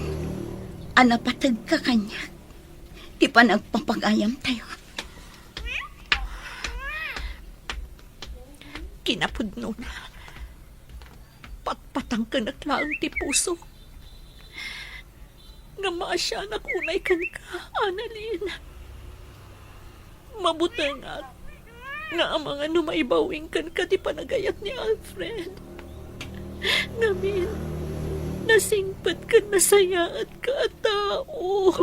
a napategka kaniak ti panagpapagayamtayo. Kinapudnona, patpatangkenak laeng ti pusok nga maasianak unay kenka, Annalyn. Mabutengak nga amangan no maibawing kenka ti panagayat ni Alfred. Ngamin, nasingpet ken nasayaatka a tao.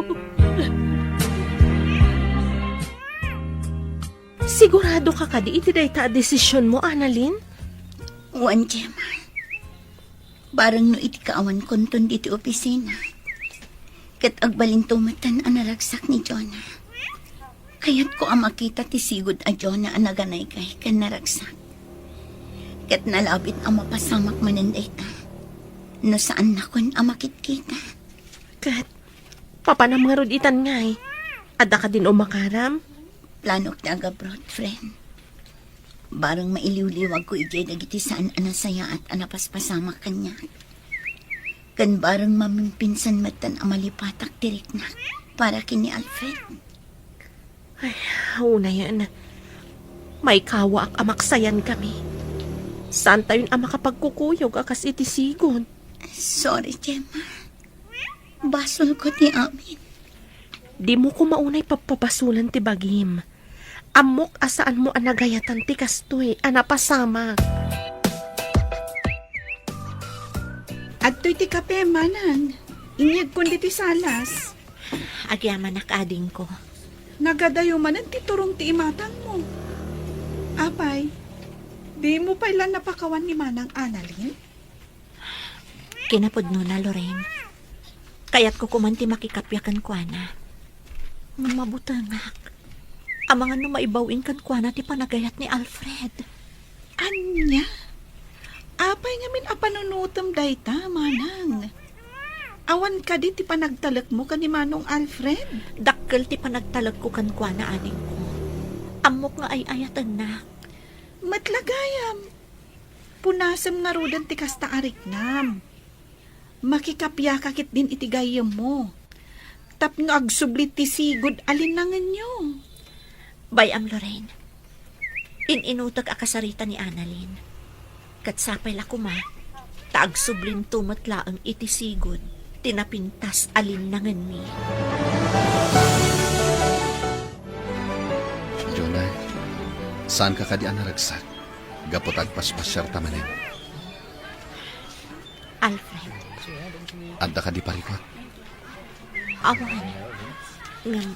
Siguradoka kadi iti dayta a desisionmo, Annalyn? Wen, Gemma. Bareng no iti kaawankonton ditoy opisina, ket agbalinto metten a naragsak ni Jonah. Kayatko a makita ti sigud a Jonah a naganaygay ken naragsak. Ket nalabit a mapasamak manen dayta no saannakon a makitkita. Ket papanam ngarud itan ngay? Adda kadin umakaram? Planok ti agabroad, friend. Bareng mailiwliwagko idiay dagiti saan a nasayaat a napaspasamak kaniak. Ken bareng mamimpinsan metten a malipatak ti riknak para ken ni Alfred. Ay, unayen. Maikawaak a maksayan kami. Saantayon a makapagkukuyog a kas iti sigud. Sorry, Gemma. Basolko ti amin. Dimo koma unay pappabasolen ti bagim. Ammok a saanmo a nagayatan ti kastoy a napasamak. Adtoy ti kape, manang. Inyegkon ditoy salas. Agyamanak, adingko. Nagadayo manen ti turong ti imatangmo. Apay, dimo pay la napakawan ni Manang Annalyn? Kinapudnona, Lorraine. Kayatko koman ti makikappia kenkuana. Ngem mabutengak. Amangan no maibaw-in kenkuana ti panagayat ni Alfred. Ania? Apay ngamin a panunotem dayta, manang? Awan kadi ti panagtalekmo ken ni Manong Alfred? Dakkel ti panagtalekko kenkuana, adingko. Ammok nga ay-ayatennak. Met la gayam. Punasem ngaruden ti kasta a riknam. Makikapiaka ketdin iti gayyemmo tapno agsubli ti sigud a linnangenyo. Bay-am, Lorraine. In-inutek a kasarita ni Annalyn. Ket sapay la koma, ta agsublinto met laeng iti sigud ti napintas a linnangenmi. Jonah, saanka kadi a naragsak gapu ta agpaspasiarta manen? Alfred. Adda kadi parikut? Awan. Ngem,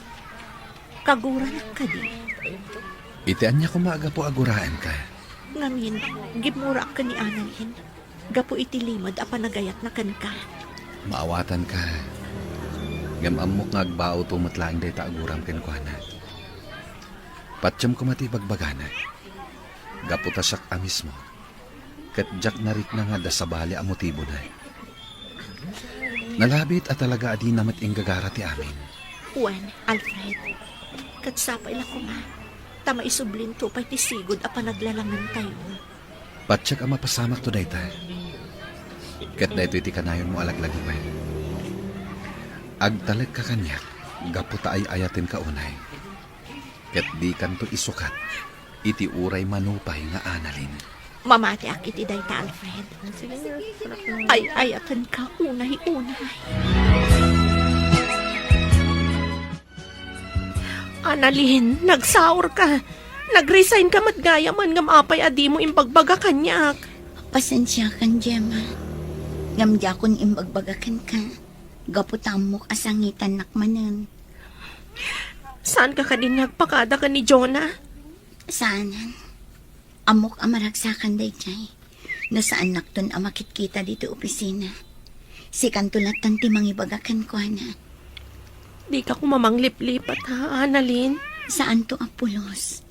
kaguranak kadi? Iti ania koma a gapu a guraenka? Ngamin, gimmuraak ken ni Annalyn gapu iti limed a panagayatna kenka. Maawatanka. Ngem ammok nga agbawto met laeng dayta a guram kenkuana. Patiem koma ti ibagbagana. Gapu ta siak a mismo. Ket diak narikna nga adda sabali a motibona. Nalabit a talaga a dina met inggagara ti amin. Wen, Alfred, ket sapay la koma, ta maisublinto pay ti sigud a panaglalangentayo. Patiek a mapasamakto dayta. Ket daytoy ti kanayonmo a laglagipen. Agtalekka kaniak gapu ta ay-ayatenka unay. Ket dikanto isukat iti uray mano pay nga Annalyn. Mamatiak iti dayta, Alfred. Ay-ayatenka unay-unay. Annalyn, nagsaorka. Nag-resignka met gayamen ngem apay a dimo imbagbaga kaniak? Pasensiakan, Gemma. Ngem diakon imbagbaga kenka. Gapu ta ammok a sangitannak manen. Saanka kadin nga agpakada ken ni Jonah? Saanen. Ammok a maragsakan daydiay. No saannakton a makitkita ditoy opisina, sikanto lattan ti mangibaga kenkuana. Dika koma mangliplipat, ha, Annalyn? Saanto a pulos.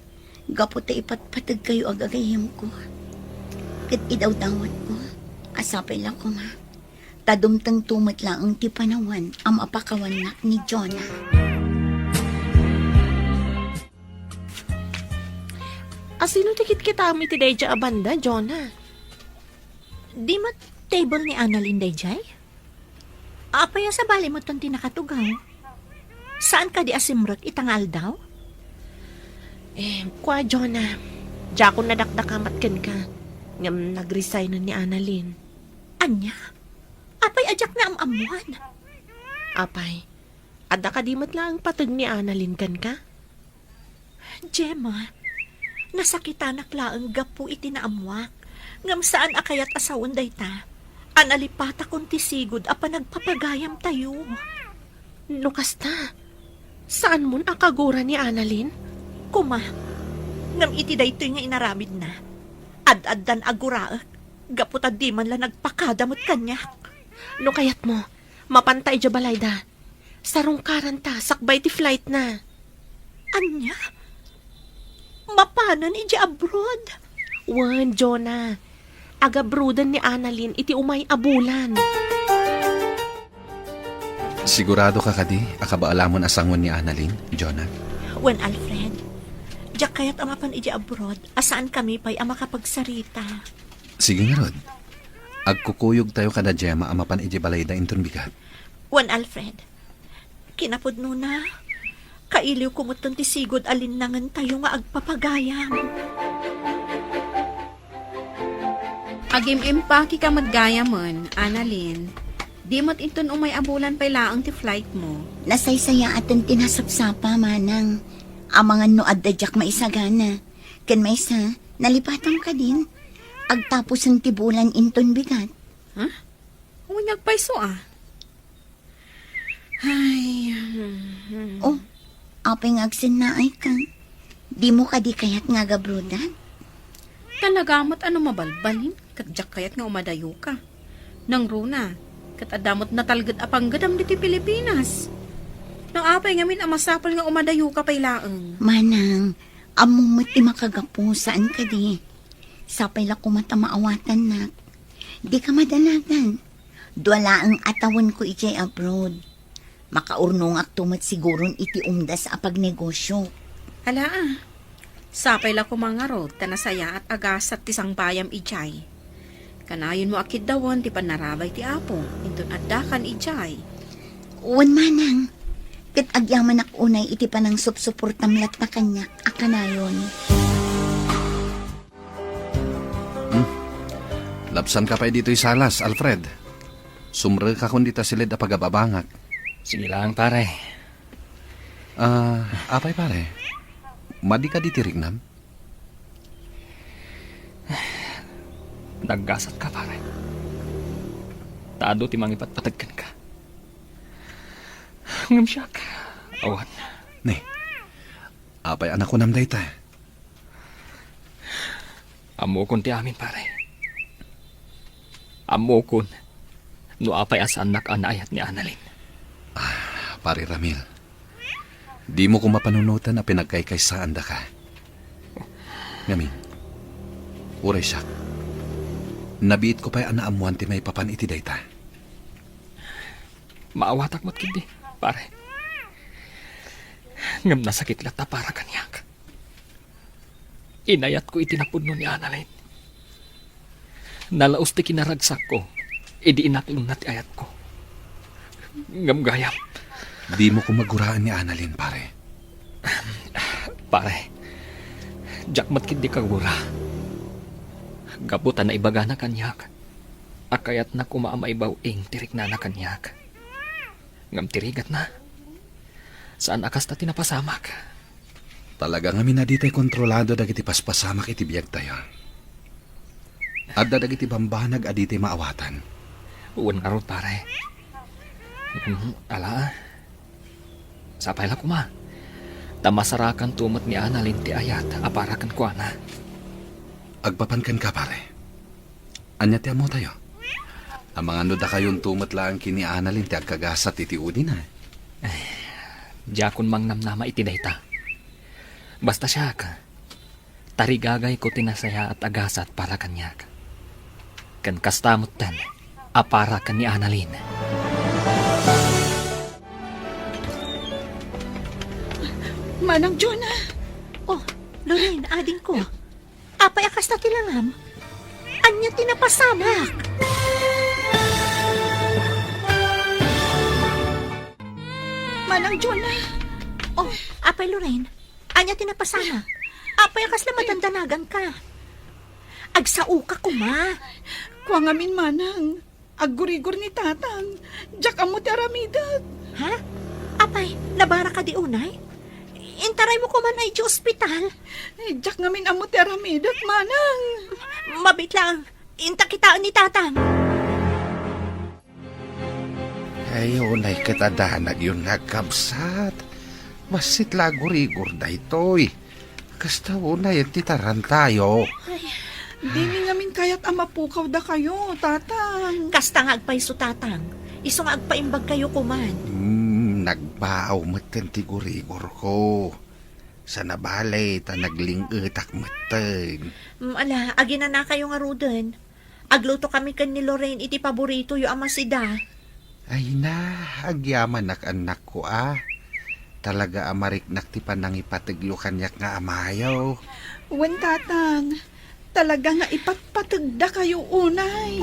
Gapu ta ipatpategkayo a gagayyemko. Ket idawdawatko a sapay la koma. a dumtengto met laeng ti panawen a mapakawannak ni Jonah. Asino ti kitkitam iti daydiay a banda, Jonah? Di met table ni Annalyn daydiay? Apay a sabali metten ti nakatugaw? Saan kadi a simrek ita nga aldaw? Eh, kua, Jonah, diakon nadakdakamat kenka, ngem nagresignen ni Annalyn. Ania? Apay a diak naam-ammuan? Apay, adda kadi met laeng pateg ni Annalyn kenka? Gemma, nasakitanak laeng gapu iti naammuak, ngem saan a kayat a sawen dayta a nalipatakon ti sigud a panagpapagayamtayo. No kasta, saanmon a kagura ni Annalyn? Kuma, ngem iti daytoy nga inaramidna, ad-addan a guraek gapu ta di man la nagpakada met kaniak. No kayatmo, mapanta idiay balayda. Sarungkaranta sakbay ti flightna. Ania? Mapanen idiay abroad? Wen, Jonah. Agabroaden ni Annalyn iti umay a bulan. Sigurado ka kadi a kabaalamon a sangoen ni Annalyn, Jonah? Wen, Alfred. Diak kayat a mapan idiay abroad a saankami pay a makapagsarita. Sige ngarud. Agkukuyogtayo kada Gemma a mapan idiay balayda inton bigat. Wen, Alfred. Kinapudnona, kailiwko metten ti sigud a linnangentayo nga agpapagayam. Agim-impakeka met gayamen, Annalyn. Di met inton umay a bulan pay laeng ti flightmo. Nasaysayaaten ti nasapsapa, manang. Amangan no adda diak maisagana. Ken maysa, nalipatam kadin. Agtapusen ti bulan inton bigat. Huh? Wen, agpayso a. Ay, hmm, hmm. Oh, apay nga agsennaayka? Dimo kadi kayat nga agabroadan? Talaga met a no mabalbalin, ket diak kayat nga umadayoka. Nangruna, ket adda met natalged a panggedam ditoy Pilipinas. No apay ngamin a masapul nga umadayoka pay laeng? Manang, ammom met ti makagapu, saan kadi? Sapay la koma ta maawatannak. Dika madanagan. Dua laeng a tawenko idiay abroad. Makaurnongakto met siguron iti umdas a pagnegosio. Ala, a. Sapay la koma ngarud ta nasayaat a gasat ti sangbayam idiay. Kanayonmo a kiddawen ti pannarabay ti Apo, inton addakan idiay. Wen manang, ket agyamanak unay iti panangsupsuportam latta kaniak a kanayon. Hmm. Labsanka pay ditoy salas, Alfred. Sumrekakon dita siled a pagababangak. Sige lang, pare. Ah, apay, pare? Madika diti riknam? Naggasatka, pare. Ta adu ti mangipatpateg kenka. Ngem siak, awan. Ne, apay a nakunam dayta? Ammokon ti amin, pare. Ammokon no apay a saannak a naayat ni Annalyn. Ah, Pare Ramil, dimo koma panunoten a pinagkaykaysaandaka. Ngamin, uray siak, nabiitko pay a naammoan ti maipapan iti dayta. Maawatak met ketdi, pare. Ngem nasakit latta para kaniak. Inayatko iti napudno ni Annalyn. Nalaus ti kinaragsakko idi inaklonna ti ayatko. Ngem gayam. Dimo koma guraen ni Annalyn, pare. Pare, diak met ketdi kagura. Gapu ta naibagana kaniak a kayatna koma a maibaw-ing ti riknana kaniak. Ngem ti rigatna, saan a kasta ti napasamak. Talaga ngamin a ditay kontrolado dagiti paspasamak iti biagtayo. Adda dagiti bambanag a ditay maawatan. Wen ngarud, pare. Mhm, ala. Sapay la koma. Ta masarakanto met ni Annalyn ti ayat a para kenkuana. Agpapan kenka, pare. Ania ti ammotayo? Amangan no dakayonto met laeng ken ni Annalyn ti agkagasat iti udina. Ay, diakon mangnamnama iti dayta. Basta siak, tarigagayko ti nasayaat a gasat para kaniak. Ken kasta metten, a para ken ni Annalyn. Manang Jonah! Oh, Lorraine, adingko. Apay a kasta ti langam? Ania ti napasamak? Manang Jonah! Oh, apay Lorraine, ania ti napasamak? Apay a kasla madandanaganka? Agsaoka koma. Kua ngamin, Manang. Aggurigor ni Tatang. Diak ammo ti aramidek. Ha? Apay, nabara kadi unay? Intaraymo koma idiay ospital. Diak ngamin ammo ti aramidek, Manang. Mabiit lang. Inta kitaen ni Tatang. Ay, unay ket a danagyo nga agkabsat. Bassit la aggurigor daytoy. Kasta unay ti tarantayo. Ay, dimi ngamin kayat a mapukaw dakayo, Tatang. Kasta nga agpayso, Tatang. Isu nga agpaimbag kayo koman. Hmm, nagbaaw metten ti gurigorko. Saan a bale, ta nagling-etak metten. Mm, ala, aginana kayo ngaruden. Agluto kami ken ni Lorraine iti paboritoyo a masida. Ay na, agyamanak, annakko, a. Talaga a mariknak ti panangipategyo kaniak nga amayo. Wen, Tatang, talaga nga ipatpategda kayo unay.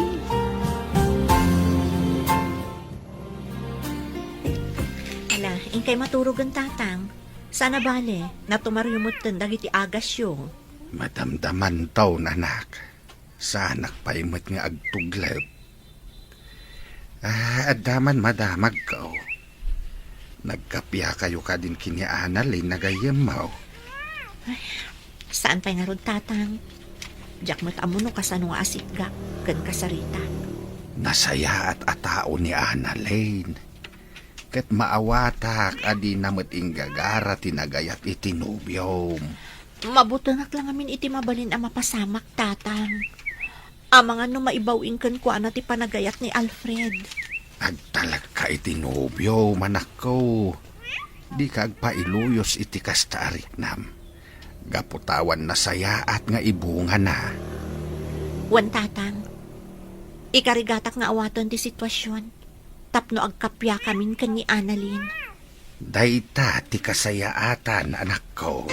Ala, inkay maturogen, Tatang. Saan a bale, natumaryo metten dagiti agasyo. Madamdamanto, anak. Saanak pay met nga agtuglep. Ah, adda man madamagko. Nagkappia kayo kadin ken ni Annalyn a gayyemmo? Ay, saan pay ngarud, Tatang? Diak met ammo no kasano nga asitgak ken kasaritak. Nasayaat a tao ni Annalyn. Ket maawatak a dina met inggagara ti nagayat iti nobiom. Mabutengak la ngamin iti mabalin a mapasamak, Tatang. Amangan no maibaw-ing kenkuana ti panagayat ni Alfred. Agtalekka iti nobiom, anakko. Dika agpailuyos iti kasta a riknam. Gapu ta awan nasayaat nga ibungana. Wen, Tatang. Ikarigatak nga awaten ti situasion tapno agkappiakamin ken ni Annalyn. Dayta ti kasayaatan, anakko.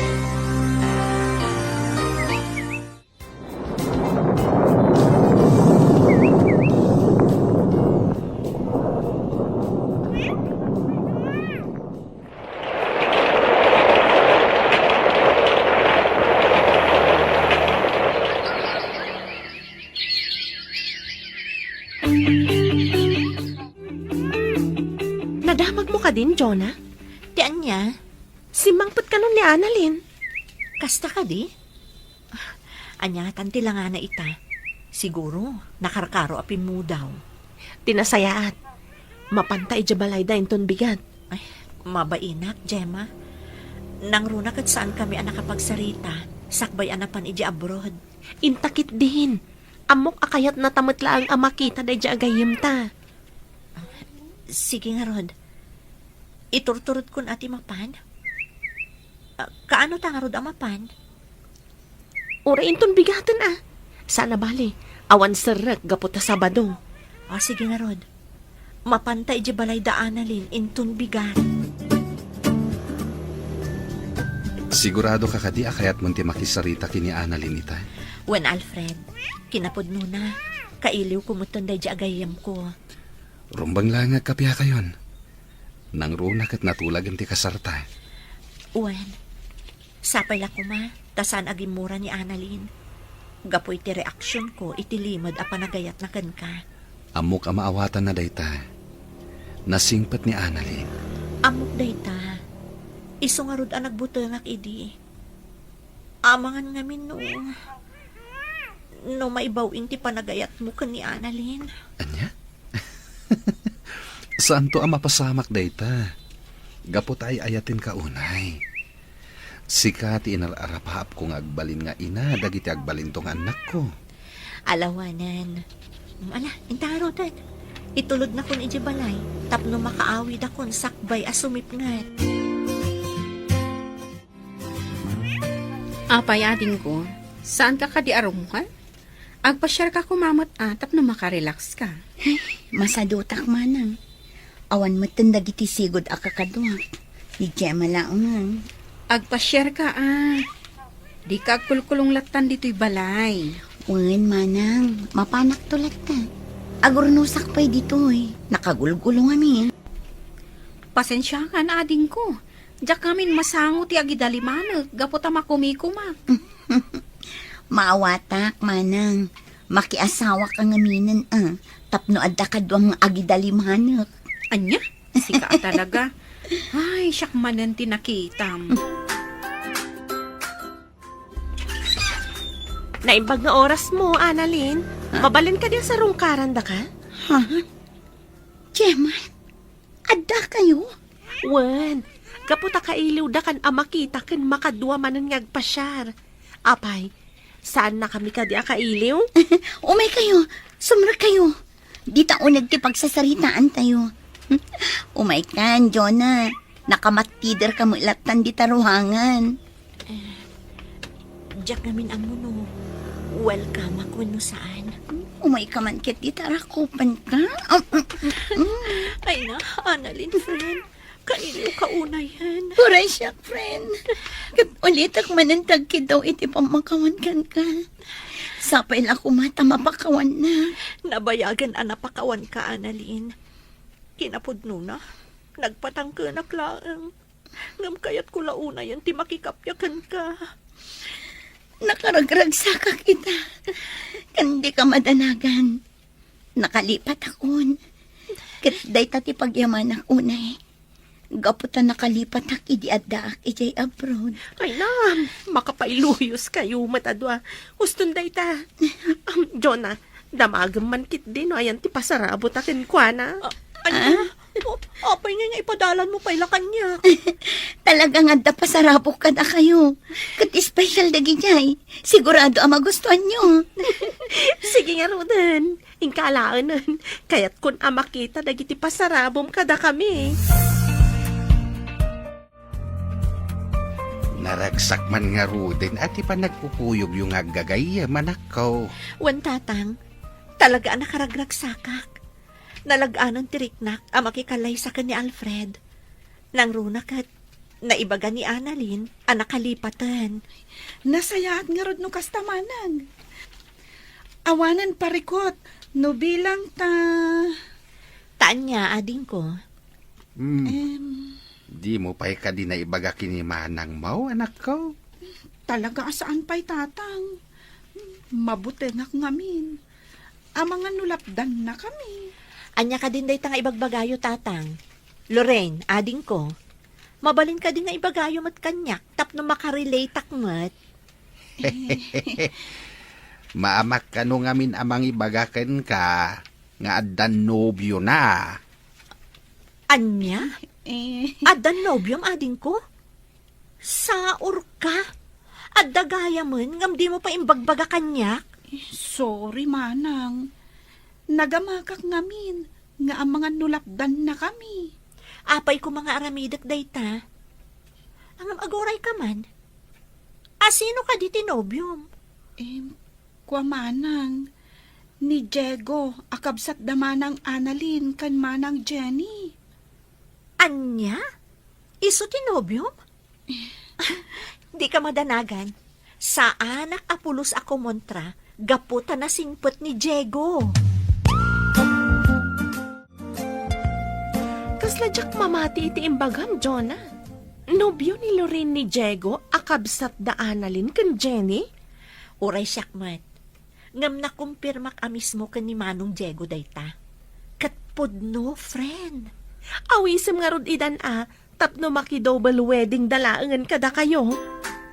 Nadamagmo kadin, Jonah? Ti ania? Simmangpet kanon ni Annalyn. Kasta kadi? Ania ngatan ti langana ita? Siguro, nakarkaro a pimmudaw. Ti nasayaat, mapanta idiay balayda inton bigat. Ay, mabainak, Gemma. Nangruna ket saankami a nakapagsarita, sakbay a napan idiay abroad. Inta ketdin. Ammok a kayatnata met laeng a makita daydiay a gayyemta. Sige ngarud. Iturturedkon a ti mapan? Ah, kaano ta ngarud a mapan? Uray inton bigaten a. Saan a bale, awan serrek gapu ta Sabado. Ah, sige ngarud. Mapanta idiay balayda Annalyn inton bigat. Sigurado ka kadi a kayatmon ti makisarita ken ni Annalyn ita? Wen, Alfred, kinapudnona, kailiwko metten daydiay a gayyemko. Rumbeng laeng nga agkappiakayon. Nangruna ket natulagen ti kasarta. Wen, sapay la koma, ta saan a gimmura ni Annalyn. Gapu iti reaksionko iti limed a panagayatna kenka. Ammok a maawatanna dayta. Nasingpet ni Annalyn. Ammok dayta. Isu ngarud a nagbutengak idi. Amangan ngamin no, no maibaw-ing ti panagayatmo ken ni Annalyn. Ania? Saanto a mapasamak dayta. Gapu ta ay-ayatenka unay. Sika ti inar-arapaapko nga agbalin nga ina dagiti agbalinto nga annakko. Alawanen. Ala, inta ngaruden. Itulodnakon idiay balay tapno makaawidakon sakbay a sumipnget. Apay, adingko, saanka kadi a rummuar? Agpasiarka koma met a tapno makarelax ka. Ay, masadutak manang. Awan metten dagiti sigud a kakaduak. Ni Gemma laeng. Agpasiarka a. Dika agkulkulong lattan ditoy balay. Wen, manang, mapanakto latta. Agurnosak pay ditoy. Nakagulgulong amin. Pasensiakan, adingko. Diak ngamin masango ti agidalimanek gapu ta makumikumak. Maawatak, manang. Makiasawak ngaminen a. Tapno adda kaduam nga agidalimanek. Ania? Sika a talaga. Ay, siak manen ti nakitam. Naimbag nga oras mo, Annalyn. Ha? Mabalin ka di a sarungkaran daka? Ha? Gemma, adda kayo? Wen, gapu ta kailiw dakan a makita ken makadua manen nga agpasiar. Apay, saan na kami kadi a kailiw? Umay kayo, sumrek kayo. Dita uneg ti pagsasaritaan tayo. Umay kan, Jonah. Nakamattider ka met lattan dita ruangan. Eh, diak ngamin ammo no welcome ako wenno saan. Umay ka man ket dita rakupen ka. Ay na, Annalyn, friend. Kailiw ka unayen. Uray siak, friend. Ket ulitek manen ti agkiddaw iti pammakawan kenka. Sapay la koma ta mapakawannak. Nabayagen a napakawanka, Annalyn. Kinapudnona, nagpatangkenak laeng. Ngem kayatko la unayen ti makikappia kenka. Nakaragragsakak ita. Ken dika madanagan. Nakalipatakon. Ket dayta ti pagyamanak unay. Gapu ta nakalipatak idi addaak idiay abroad. Ay na, makapailuyos kayo met a dua. Uston dayta. Am, Jonah, damagem man ketdi no ayan ti pasarabota kenkuana. Ah, ania? Ah? O, apay ngay nga ipadalan mo pay la kaniak? Talaga nga adda pasarabok kadakayo. Ket espesyal dagidiay. Sigurado a magustuanyo. Sige ngaruden. Inka alaenen. Kayatkon a makita dagiti pasarabom kadakami. Naragsak man ngaruden a ti panagpupuyogyo nga aggagayyem, anakko. Wen, Tatang, talaga a nakaragragsakak. Nalag-anan ti riknak a makikalaysa ken ni Alfred. Nangruna ket naibaga ni Annalyn a nakalipaten. Nasayaat ngarud no kasta manang. Awanen parikut no bilang ta. Ta ania, adingko? Hmm. Em. Dimo pay kadi naibaga ken ni manangmo, anakko? Talaga a saan pay, Tatang. Mabutengak ngamin. Amangan no lapdannakami. Ania kadin dayta nga ibagbagayo, Tatang? Lorraine, adingko, mabalin kadi nga ibagayo met kaniak tapno makarelateak met? Maamak kano ngamin a mangibaga kenka nga addan nobiona. Ania? Eh. Addan nobiom, adingko? Saorka? Adda gayamen ngem dimo pay imbagbaga kaniak? Sorry, manang. Nagamakak ngamin nga amangan no lapdannakami. Apay koma nga aramidek dayta? Ngem agurayka man. A sino kadi ti nobiom? Em, kua manang, ni Diego a kabsat da Manang Annalyn ken Manang Jenny. Ania? Isu ti nobiom? Dika madanagan. Saanak a pulos a kumontra gapu ta nasingpet ni Diego. Kasla diak mamati iti imbagam, Jonah. Nobio ni Lorraine ni Diego a kabsat da Annalyn ken Jenny? Uray siak met. Ngem nakumpirmak a mismo ken ni Manong Diego dayta. Ket pudno, friend. Awisem ngarud idan a, tapno maki-double wedding da laengen kadakayo.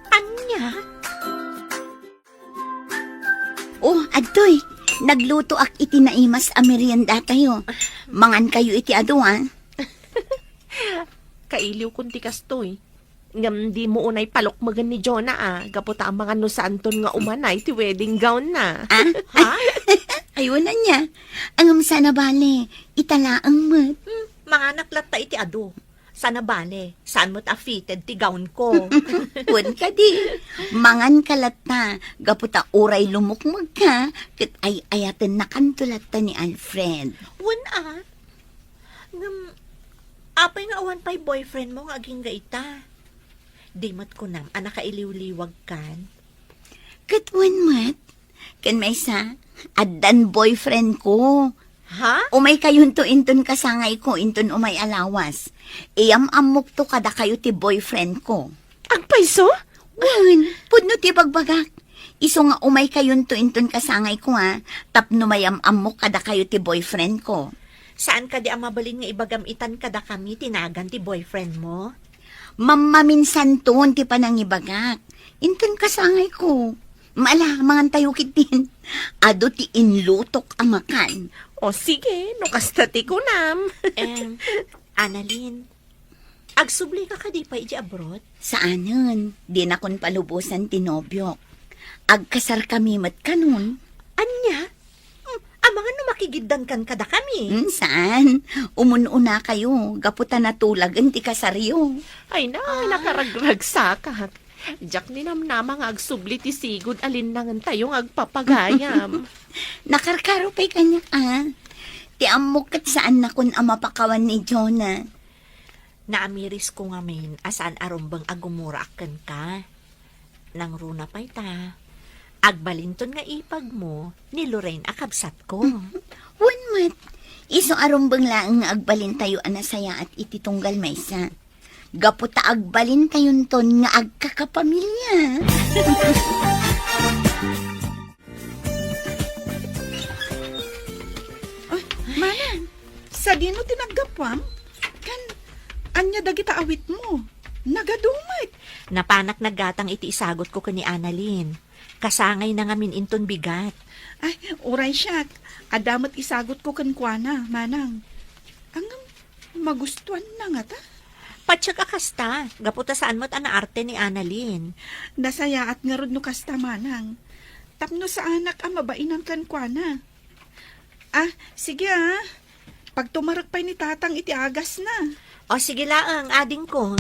Ania? Oh, adtoy. Naglutoak iti naimas a meriendatayo. Mangankayo iti adu, a. Kailiwkon ti kastoy. Ngem dimo unay palukmegen ni Jonah a, gapu ta amangan no saanton nga umanay ti wedding gown na. Ah? Ha? Ayunan niya. Ngem saan a bale, ita laeng met. Hmm, manganak latta iti adu. Saan a bale, saan met a fitted ti gown ko. Wen kadi, mangan ka latta, gapu ta uray lumukmeg ka, ket ay-ayatennakanto latta ni Alfred. Wen a, ngem, apay nga awan pay boyfriend mo nga agingga ita? Di met kunam a nakailiwliwag kan? Ket wen met, ken maysa, addan boyfriend ko. Ha? Umay kayonto inton kasangay ko inton umay a lawas. Iyam-ammokto kadakayo ti boyfriend ko. Agpayso? Wen, pudno ti bagbagak. Isu nga umay kayonto inton kasangay ko, ha, tapno mayam-ammok kadakayo ti boyfriend ko. Saan kadi a mabalin nga ibagam itan kadakami ti nagan ti boyfriend mo? Mammaminsanton ti panangibagak. Inton kasangay ko. Mala, mangan tayo ketdin. Adu ti inlutok a makan. O sige, no kasta ti kunam. Em, Annalyn, agsubli ka kadi pay idiay abroad? Saanen, dinakon palubosan ti nobiok. Agkasarkami met kanon. Ania? Hmm, amangan no makigiddankan kadakami? Hmm, saan? Umun-unakayo, gapu ta natulagen ti kasaryo. Ay na, Ah. nakaragragsakak. Diak ninamnama nga agsubli ti sigud a linnangentayo nga agpapagayam. Nakarkaro pay kaniak, a. Ti ammok ket saannakon a mapakawan ni Jonah. Naamirisko ngamin a saan a rumbeng a gumuraak kenka. Nangruna pay ta, agbalinton nga ipagmo ni Lorraine a kabsatko. Wen met, isu a rumbeng laeng nga agbalintayo a nasayaat iti tunggal maysa. Gapu ta agbalintayonton nga agkakapamilya. Ay, manang, sadino ti naggapuam? Ken, ania dagita awitmo? Nagadu met. Napanak naggatang iti isagutko ken ni Annalyn. Kasangayna ngamin inton bigat. Ay, uray siak. Adda met isagutko kenkuana, manang. Ngem, magustuanna ngata? Patiek a kasta, gapu ta saan met a naarte ni Annalyn. Nasayaat ngarud no kasta, manang. Tapno saanak a mabainan kenkuana. Ah, sige, ah. Pagtumarek pay ni Tatang iti agasna. O, sige laeng, adingko.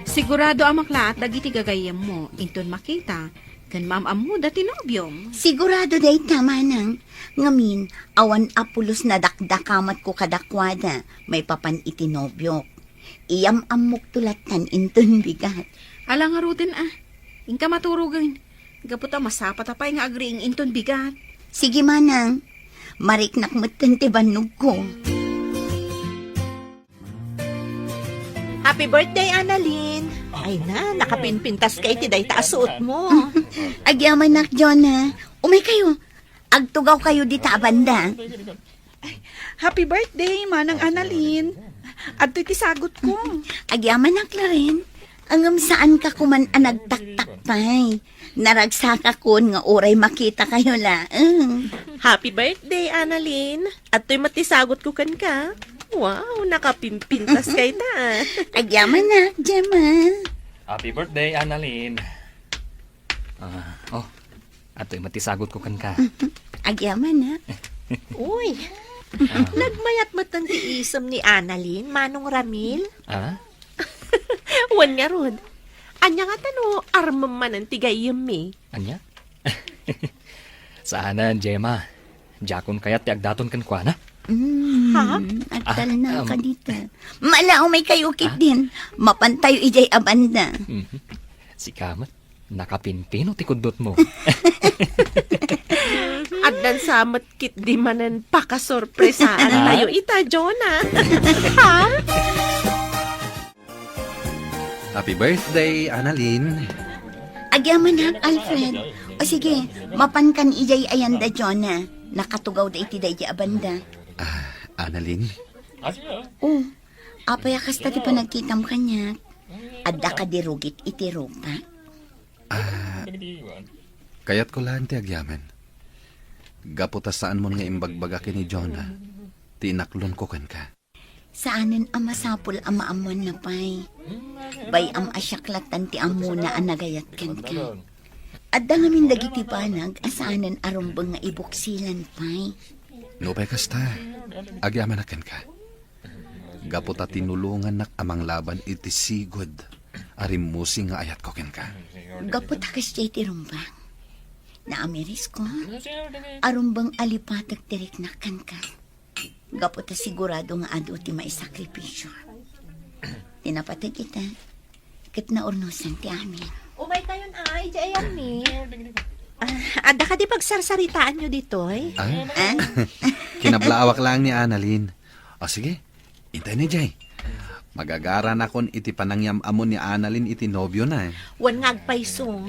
Sigurado a maklaat dagiti gagayyemmo inton makita ken maam-ammoda ti nobiom. Sigurado dayta, manang. Ngamin, awan a pulos nadakdakamatko kadakuada maipapan iti nobiok. Iyam-ammokto lattan inton bigat. Ala ngaruden a, inka maturogen. Gapu ta masapata pay nga agriing inton bigat. Sige, manang. Mariknak metten ti bannogko. Happy birthday, Annalyn! Ay na, nakapinpintas ka iti dayta a suotmo. Agyamanak, Jonah. Umay kayo. Agtugaw kayo dita a banda. Ay, happy birthday, Manang Annalyn. Adtoy ti sagutko. Agyamanak, Lorraine. Ngem saanka koman a nagtaktak pay. Naragsakakon nga uray makita kayo laeng. Happy birthday, Annalyn. Adtoy met ti sagutko kenka. Wow, nakapimpintas kayta. Agyamanak, Gemma. Happy birthday, Annalyn. Ah, oh, adtoy met ti sagutko kenka. Agyamanak. Uy, nagmayat met ti isem ni Annalyn, Manong Ramil? Ah? Wen ngarud, ania ngata no armem manen ti gayyemmi? Ania? Saanen, Gemma. Diakon kayat ti agdaton kenkuana. Mm, Ha? Agtalna Ah, um. ka dita. Mala, umay kayo ketdin. Mapantayo idiay a banda. Mhm. Sika met, nakapimpino ti kuddotmo. Addan sa met ketdi manen pakasorpresaan Ah? tayo ita, Jonah. Ha? Happy birthday, Annalyn. Agyamanak, Alfred. O sige, mapankan idiay ayanda, Jonah. Nakatugawda iti daydi a banda. Ah, Annalyn? Oh, apay a kasta ti panagkitam kaniak? Adda kadi rugit iti rupak? Ah, kayatko laeng ti agyaman. Gapu ta saanmon nga imbagbaga ken ni Jonah ti inaklonko kenka. Saanen a masapul a maammoanna pay. Bay-am a siak lattan ti ammona a nagayat kenka. Adda ngamin dagiti banag a saanen a rumbeng nga ibuksilan pay. Nupay kasta, agyamanak kenka. Gapu ta tinulongannak a manglaban iti sigud a rimmusing nga ayatko kenka. Gapu ta kasdiay ti rumbeng. Naamirisko, a rumbeng a lipatek ti riknak kenka. Gapu ta sigurado nga adu ti maisakripisio. Ti napateg ita, ket naurnosan ti amin. Umay kayon, ay, di ayan mi. Ah, adda kadi pagsarsaritaanyo ditoy? Ah? Ah? Kinablaawak lang ni Annalyn. O sige, intay ni Jay. Magagaranakon iti panangyam-ammo ni Annalyn iti nobiona, eh. Wen nga agpayso.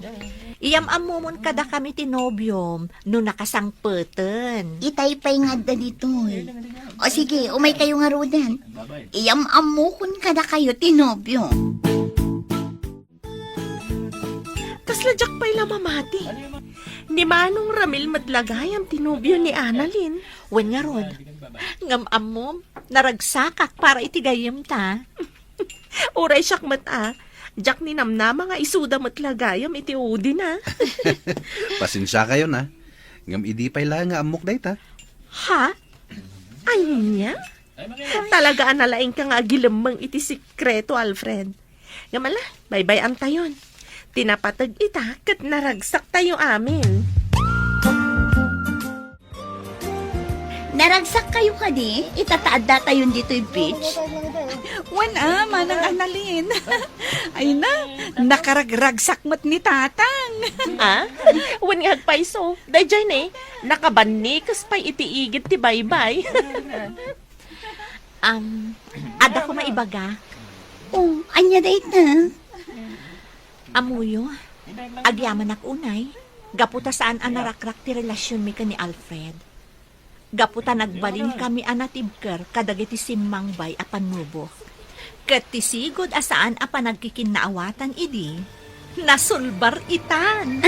Iyam-ammomon kadakami ti nobiom no nakasangpeten. Itay pay nga adda ditoy. O sige, umay kayo ngaruden. Iyam-ammokon kadakayo ti nobio. Kasla diak pay la mamati. Ni Manong Ramil met la gayam ti nobio ni Annalyn. Wen ngarud, ngem ammom, naragsakak para iti gayyemta. Uray siak met a, diak ninamnama nga isuda met la gayam iti udina. Pasensiakayon a. Ngem idi pay la nga ammok dayta. Ha? Ania? Talaga a nalaingka nga agilemmeng iti sekreto, Alfred. Ngem ala, baybay-antayon. Ti napateg ita ket naragsaktayo amin. Naragsak kayo kadi? Ita ta addatayon ditoy beach? Wen a, Manang Annalyn. Ay na, nakaragragsak met ni Tatang. Ah? Wen nga agpayso. Daydiay ne, nakabannikes pay iti igid ti baybay. Am, adda ko maibagak. Oh, ania dayta? Ammoyo, agyamanak unay, gapu ta saan a narakrak ti relasionmi ken ni Alfred. Gapu ta nagbalinkami a natibker kadagiti simmangbay a pannubok. Ket ti sigud a saan a panagkikinnaawatan idi, nasulbar itan.